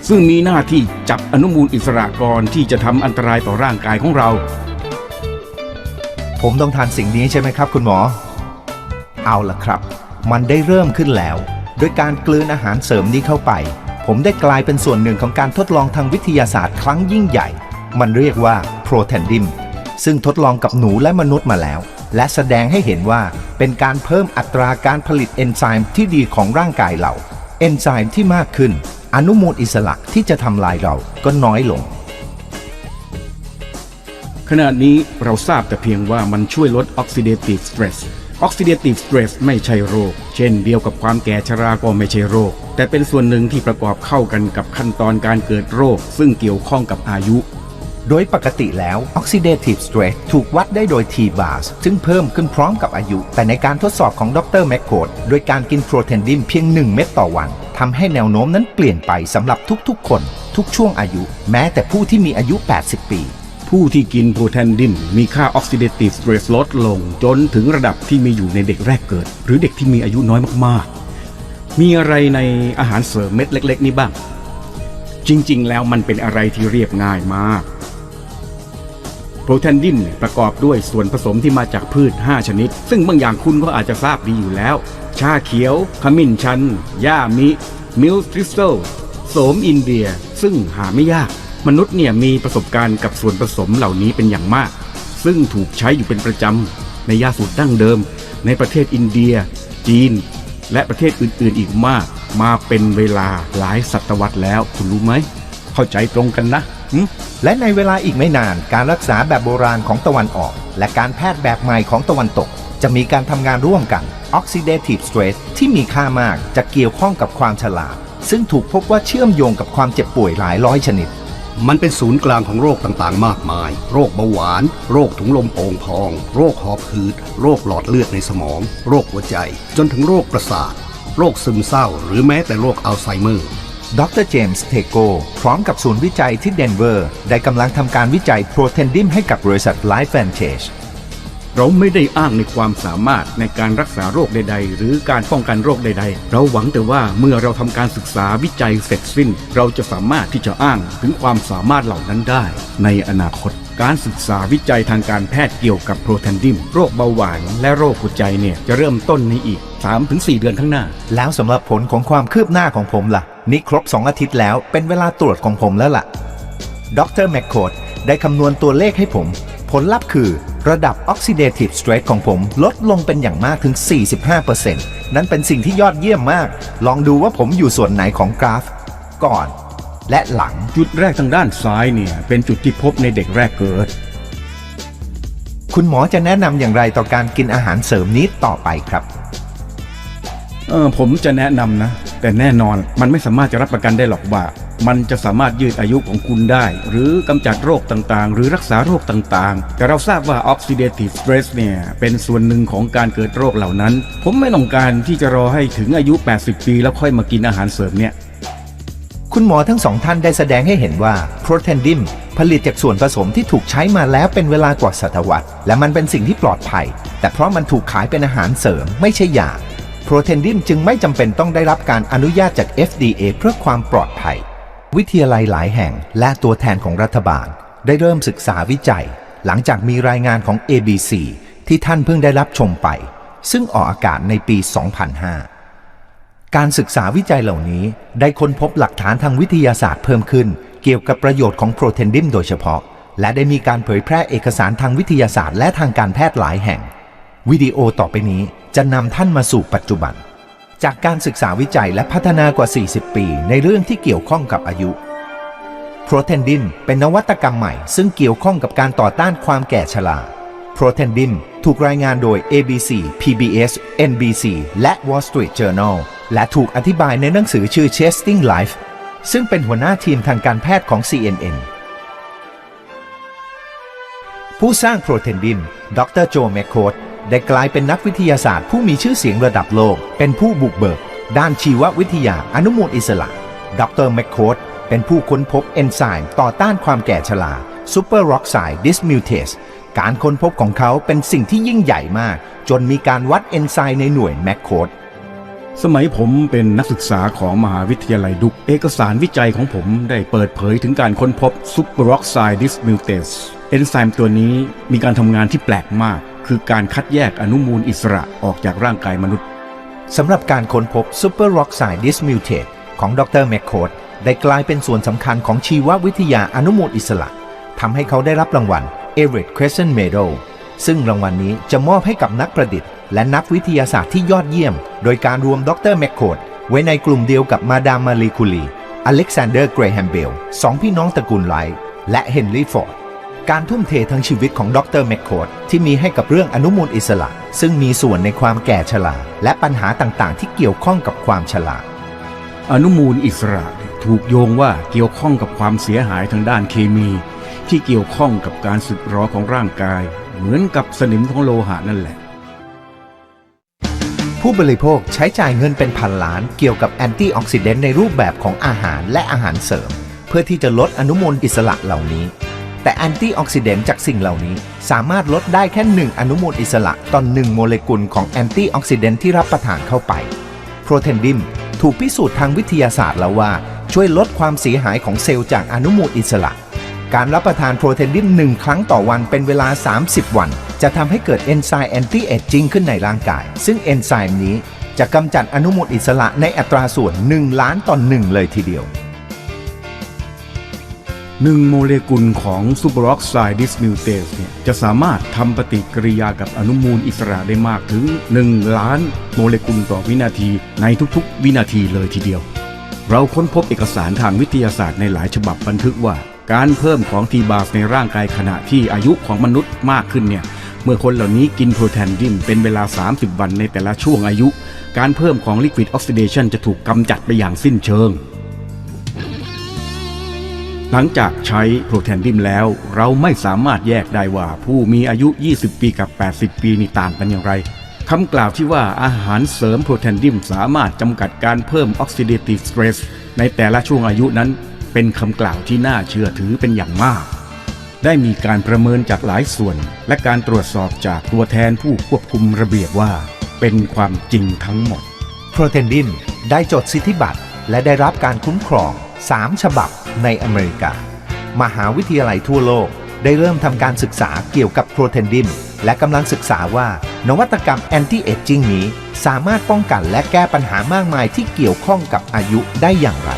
ซึ่งมีหน้าที่จับอนุมูลอิสระก่อนที่จะทำอันตรายต่อร่างกายของเรา ผมต้องทานสิ่งนี้ใช่ไหมครับคุณหมอ เอาล่ะครับ มันได้เริ่มขึ้นแล้ว โดยการกลืนอาหารเสริมนี้เข้าไป ผมได้กลายเป็นส่วนหนึ่งของการทดลองทางวิทยาศาสตร์ครั้งยิ่งใหญ่ มันเรียกว่า Protandim ซึ่งทดลองกับหนูและมนุษย์มาแล้ว และแสดงให้เห็นว่าเป็นการเพิ่มอัตราการผลิตเอนไซม์ที่ดีของร่างกายเรา เอนไซม์ที่มากขึ้น อนุมูลอิสระที่จะทำลายเราก็น้อยลง ขณะนี้เราทราบแต่เพียงว่ามันช่วยลด oxidative stress Oxidative stress ไม่ใช่โรค เช่นเดียวกับความแก่ชราก็ไม่ใช่โรค แต่เป็นส่วนหนึ่งที่ประกอบเข้ากันกับขั้นตอนการเกิดโรค ซึ่งเกี่ยวข้องกับอายุ โดยปกติแล้ว oxidative stress ถูกวัดได้โดย T-VAS ซึ่งเพิ่มขึ้นพร้อมกับอายุ แต่ในการทดสอบของดร McCord โดยการกิน Protandim เพียง หนึ่ง เม็ดต่อวัน ทำให้แนวโน้มนั้นเปลี่ยนไปสำหรับทุกๆคน ทุกช่วงอายุ แม้แต่ผู้ที่มีอายุ แปดสิบ ปี ผู้ที่กิน Protandim มีค่า oxidative stress ลดลงจนถึงระดับที่มีอยู่ในเด็กแรกเกิด หรือเด็กที่มีอายุน้อยมากๆ มีอะไรในอาหารเสริมเม็ดเล็กๆ นี้บ้าง จริงๆ แล้วมันเป็นอะไรที่เรียบง่ายมาก Protandim เนี่ยประกอบด้วยส่วนผสมที่มาจากพืช ห้า ชนิด ซึ่งบางอย่างคุณก็อาจจะทราบดีอยู่แล้ว ชาเขียว ขมิ้นชัน หญ้ามิ milk thistle โสมอินเดีย ซึ่งหาไม่ยาก มนุษย์เนี่ยมีประสบการณ์กับส่วนผสมเหล่านี้เป็นอย่างมาก ซึ่งถูกใช้อยู่เป็นประจำในยาสูตรดั้งเดิม ในประเทศอินเดีย จีน และประเทศอื่นๆ อีกมาก มาเป็นเวลาหลายศตวรรษแล้ว คุณรู้ไหม เข้าใจตรงกันนะ หึ และในเวลาอีกไม่นาน การรักษาแบบโบราณของตะวันออก และการแพทย์แบบใหม่ของตะวันตก จะมีการทำงานร่วมกัน oxidative stress ที่มีค่ามากจะเกี่ยวข้องกับความชราซึ่งถูกพบว่าเชื่อมโยงกับความเจ็บป่วยหลายร้อยชนิด มันเป็นศูนย์กลางของโรคต่างๆ มากมาย โรคเบาหวาน โรคถุงลมโป่งพอง โรคหอบหืด โรคหลอดเลือดในสมอง โรคหัวใจ จนถึงโรคประสาท โรคซึมเศร้า หรือแม้แต่โรคอัลไซเมอร์ ดร James Tego พร้อมกับศูนย์วิจัยที่ Denver ได้กำลังทำการวิจัย Protandim ให้กับบริษัท Life Vantage เราไม่ได้อ้างในความสามารถในการรักษาโรคใดๆ หรือการป้องกันโรคใดๆ เราหวังแต่ว่าเมื่อเราทำการศึกษาวิจัยเสร็จสิ้น เราจะสามารถที่จะอ้างถึงความสามารถเหล่านั้นได้ในอนาคต การศึกษาวิจัยทางการแพทย์เกี่ยวกับ Protandim โรคเบาหวาน และโรคหัวใจเนี่ยจะเริ่มต้นในอีก สามถึงสี่ เดือนข้างหน้า แล้วสำหรับผลของความคืบหน้าของผมล่ะ นี่ครบสองอาทิตย์แล้ว เป็นเวลาตรวจของผมแล้วล่ะ ดร McCord ได้คำนวณตัวเลขให้ผม ผลลัพธ์คือ ระดับ oxidative stress ของผมลดลงเป็นอย่างมากถึง สี่สิบห้าเปอร์เซ็นต์ นั่นเป็นสิ่งที่ยอดเยี่ยมมาก ลองดูว่าผมอยู่ส่วนไหนของกราฟ ก่อน และหลัง จุดแรกทางด้านซ้ายเนี่ยเป็นจุดที่พบในเด็กแรกเกิด คุณหมอจะแนะนำอย่างไรต่อการกินอาหารเสริมนี้ต่อไปครับ เออ ผมจะแนะนำนะ แต่แน่นอนมันไม่สามารถจะรับประกันได้หรอกว่า มันจะสามารถยืดอายุของคุณได้ หรือกำจัดโรคต่างๆ หรือรักษาโรคต่างๆ แต่เราทราบว่า oxidative stress เนี่ยเป็นส่วนหนึ่งของการเกิดโรคเหล่านั้น ผมไม่ต้องการที่จะรอให้ถึงอายุ แปดสิบ ปี แล้วค่อยมากินอาหารเสริมเนี่ย คุณหมอทั้งสองท่านได้แสดงให้เห็นว่า Protandim ผลิตจากส่วนผสมที่ถูกใช้มาแล้วเป็นเวลากว่าศตวรรษ และมันเป็นสิ่งที่ปลอดภัย แต่เพราะมันถูกขายเป็นอาหารเสริมไม่ใช่ยา Protandim จึงไม่จำเป็นต้องได้รับการอนุญาตจาก F D A เพื่อความปลอดภัย วิทยาลัยหลายแห่งและตัวแทนของรัฐบาล ได้เริ่มศึกษาวิจัย หลังจากมีรายงานของ A B C ที่ท่านเพิ่งได้รับชมไป ซึ่งออกอากาศในปี สองพันห้า การศึกษาวิจัยเหล่านี้ได้ค้นพบหลักฐานทางวิทยาศาสตร์เพิ่มขึ้น เกี่ยวกับประโยชน์ของ Protandim โดยเฉพาะ และได้มีการเผยแพร่เอกสารทางวิทยาศาสตร์และทางการแพทย์หลายแห่ง วิดีโอต่อไปนี้จะนำท่านมาสู่ปัจจุบัน จากการศึกษาวิจัยและพัฒนากว่า สี่สิบ ปี ในเรื่องที่เกี่ยวข้องกับอายุ Protandim เป็นนวัตกรรมใหม่ซึ่งเกี่ยวข้องกับการต่อต้านความแก่ชรา Protandim ถูกรายงานโดย A B C, P B S, N B C และ Wall Street Journal และถูกอธิบายในหนังสือชื่อ Chasing Life ซึ่งเป็นหัวหน้าทีมทางการแพทย์ของ C N N ผู้สร้าง Protandim ดร Joe McCord ได้กลายเป็นนักวิทยาศาสตร์ผู้มีชื่อเสียงระดับโลก เป็นผู้บุกเบิกด้านชีววิทยาอนุมูลอิสระ ดร McCord เป็นผู้ค้นพบเอนไซม์ต่อต้านความแก่ชรา Superoxide Dismutase การค้นพบของเขาเป็นสิ่งที่ยิ่งใหญ่มาก จนมีการวัดเอนไซม์ในหน่วย McCord สมัยผมเป็นนักศึกษาของมหาวิทยาลัยดุก เอกสารวิจัยของผมได้เปิดเผยถึงการค้นพบ Superoxide Dismutase เอนไซม์ตัวนี้มีการทำงานที่แปลกมาก คือการคัดแยกอนุมูลอิสระออกจากร่างกายมนุษย์ สำหรับการค้นพบ Superoxide Dismutase ของดร McCord ได้กลายเป็นส่วนสำคัญของชีววิทยาอนุมูลอิสระ ทำให้เขาได้รับรางวัล Everett Crescent Medal ซึ่งรางวัลนี้จะมอบให้กับนักประดิษฐ์และนักวิทยาศาสตร์ที่ยอดเยี่ยม โดยการรวมดร McCord ไว้ในกลุ่มเดียวกับ Madame Marie Curie, Alexander Graham Bell สองพี่น้องตระกูล Wright และ Henry Ford การทุ่มเททั้งชีวิตของดอกเตอร์แมคคอร์ดที่มีให้กับเรื่องอนุมูลอิสระ ซึ่งมีส่วนในความแก่ชรา และปัญหาต่างๆที่เกี่ยวข้องกับความชรา อนุมูลอิสระถูกโยงว่าเกี่ยวข้องกับความเสียหายทางด้านเคมีที่เกี่ยวข้องกับการสึกหรอของร่างกาย เหมือนกับสนิมของโลหะนั่นแหละ ผู้บริโภคใช้จ่ายเงินเป็นพันล้านเกี่ยวกับแอนตี้ออกซิเดนต์ในรูปแบบของอาหารและอาหารเสริม เพื่อที่จะลดอนุมูลอิสระเหล่านี้ แต่แอนตี้ออกซิเดนต์จากสิ่งเหล่านี้สามารถลดได้แค่ หนึ่ง อนุมูลอิสระต่อ หนึ่ง โมเลกุลของแอนตี้ออกซิเดนต์ที่รับประทานเข้าไป โปรเทนดิมถูกพิสูจน์ทางวิทยาศาสตร์แล้วว่าช่วยลดความเสียหายของเซลล์จากอนุมูลอิสระ การรับประทานโปรเทนดิมหนึ่งครั้งต่อวันเป็นเวลา สามสิบ วัน จะทำให้เกิดเอนไซม์แอนตี้เอจจิงขึ้นในร่างกาย ซึ่งเอนไซม์นี้จะกำจัดอนุมูลอิสระในอัตราส่วน หนึ่ง ล้านต่อ หนึ่ง เลยทีเดียว หนึ่ง โมเลกุลของซูเปอร์ออกไซด์ดิสมิวเตสเนี่ยจะสามารถทำปฏิกิริยากับอนุมูลอิสระได้มากถึง หนึ่ง ล้านโมเลกุลต่อวินาทีในทุกๆวินาทีเลยทีเดียว เราค้นพบเอกสารทางวิทยาศาสตร์ในหลายฉบับบันทึกว่า การเพิ่มของ T-bars ในร่างกายขณะที่อายุของมนุษย์มากขึ้นเนี่ย เมื่อคนเหล่านี้กินโปรแทนดิมเป็นเวลา สามสิบ วันในแต่ละช่วงอายุ การเพิ่มของ liquid oxidation จะถูกกำจัดไปอย่างสิ้นเชิง หลังจากใช้โปรแทนดิมแล้ว เราไม่สามารถแยกได้ว่าผู้มีอายุ ยี่สิบ ปีกับ แปดสิบ ปีนี่ต่างกันอย่างไร คำกล่าวที่ว่าอาหารเสริมโปรแทนดิมสามารถจำกัดการเพิ่ม oxidative stress ในแต่ละช่วงอายุนั้น เป็นคำกล่าวที่น่าเชื่อถือเป็นอย่างมาก ได้มีการประเมินจากหลายส่วน และการตรวจสอบจากตัวแทนผู้ควบคุมระเบียบว่า เป็นความจริงทั้งหมด โปรเทนดิมได้จดสิทธิบัตร และได้รับการคุ้มครอง สาม ฉบับในอเมริกา มหาวิทยาลัยทั่วโลกได้เริ่มทำการศึกษาเกี่ยวกับโปรเทนดิม และกำลังศึกษาว่านวัตกรรมแอนตี้เอจจิงนี้ สามารถป้องกันและแก้ปัญหามากมายที่เกี่ยวข้องกับอายุได้อย่างไร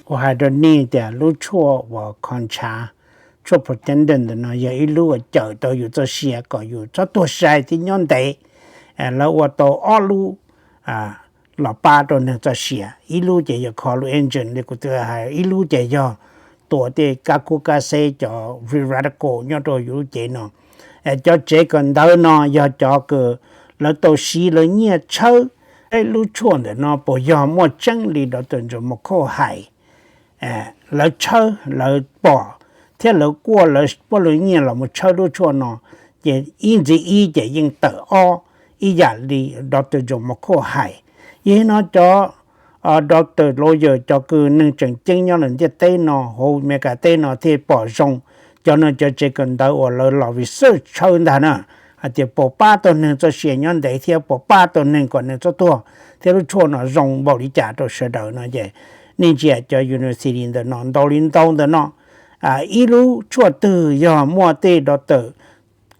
Ua hais rau nej tias lub tshuaj uas kho ntshav, tshuaj protein ntawm no yog ib lub uas cawm tau yus txoj sia kom yus txhob tuag sai thiab nyob ntev. Lawv ua tau ob lub los pab rau neeg txoj sia, ib lub ces yog kho lub engine li kuv twb hais, ib lub ces yog tua tej kab kub kab xeb cov free radical nyob rau yus lub cev no. Cov tsev kawm ntawv no yog cov uas lawv tau siv lawv nyiaj tshawb seb lub tshuaj ntawm no puas yog muaj tseeb li Doctor Joe McCall hais. Lawv tshawb lawv pom thiab lawv kuaj lawv muab lawv nyiaj los mus tshawb lub tshuaj no, ces ib ntxiv ib ces yeej tawm ob, ib yam li Doctor Joe McCall hais. Yog li no cov doctor, lawyer, cov uas neeg tseem ceeb nyob lawm ntiaj teb no, hauv Amelikas teb no thiaj pom zoo cov no cov tsev kawm ntawv uas lawv los research tshawb ntag na, hais tias puas pab tau neeg txoj sia nyob ntev thiab puas pab tau neeg kom neeg txhob tuag, thiab lub tshuaj no zoo npaum li cas rau sawv daws no ces nej ntsia cov university ntawm no ntau li ntau ntawm no, ib lub tshuaj twg yog muaj tej doctor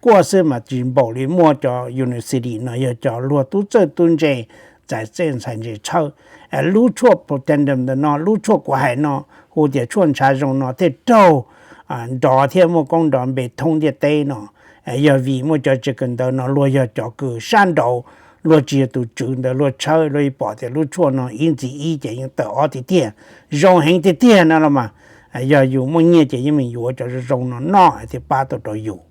kuaj xwb mas tsis npaum li muaj cov university no yog cov luag tub txawj tub ntse, txais txawj ntxhais ntse tshawb. Lub tshuaj protein ntawm no, lub tshuaj kuv hais no, hu tias tshuaj ntshav zoo no thiaj raug nrov thiab muaj koob nrov npe thoob ntiaj teb no. Yog vim muaj cov tsev kawm ntawv no luag yog cov uas sab nraud, luag tsis yog tus tswv ntawd luag tshawb luag yeej pom tias lub tshuaj no ib ntxiv ib ces yeej tawm ob tiag tiag, zoo heev tiag tiag no los mas. Yog yus muaj nyiaj ces yeej meem yuav cov zoo zoo no noj thiaj pab tau rau yus.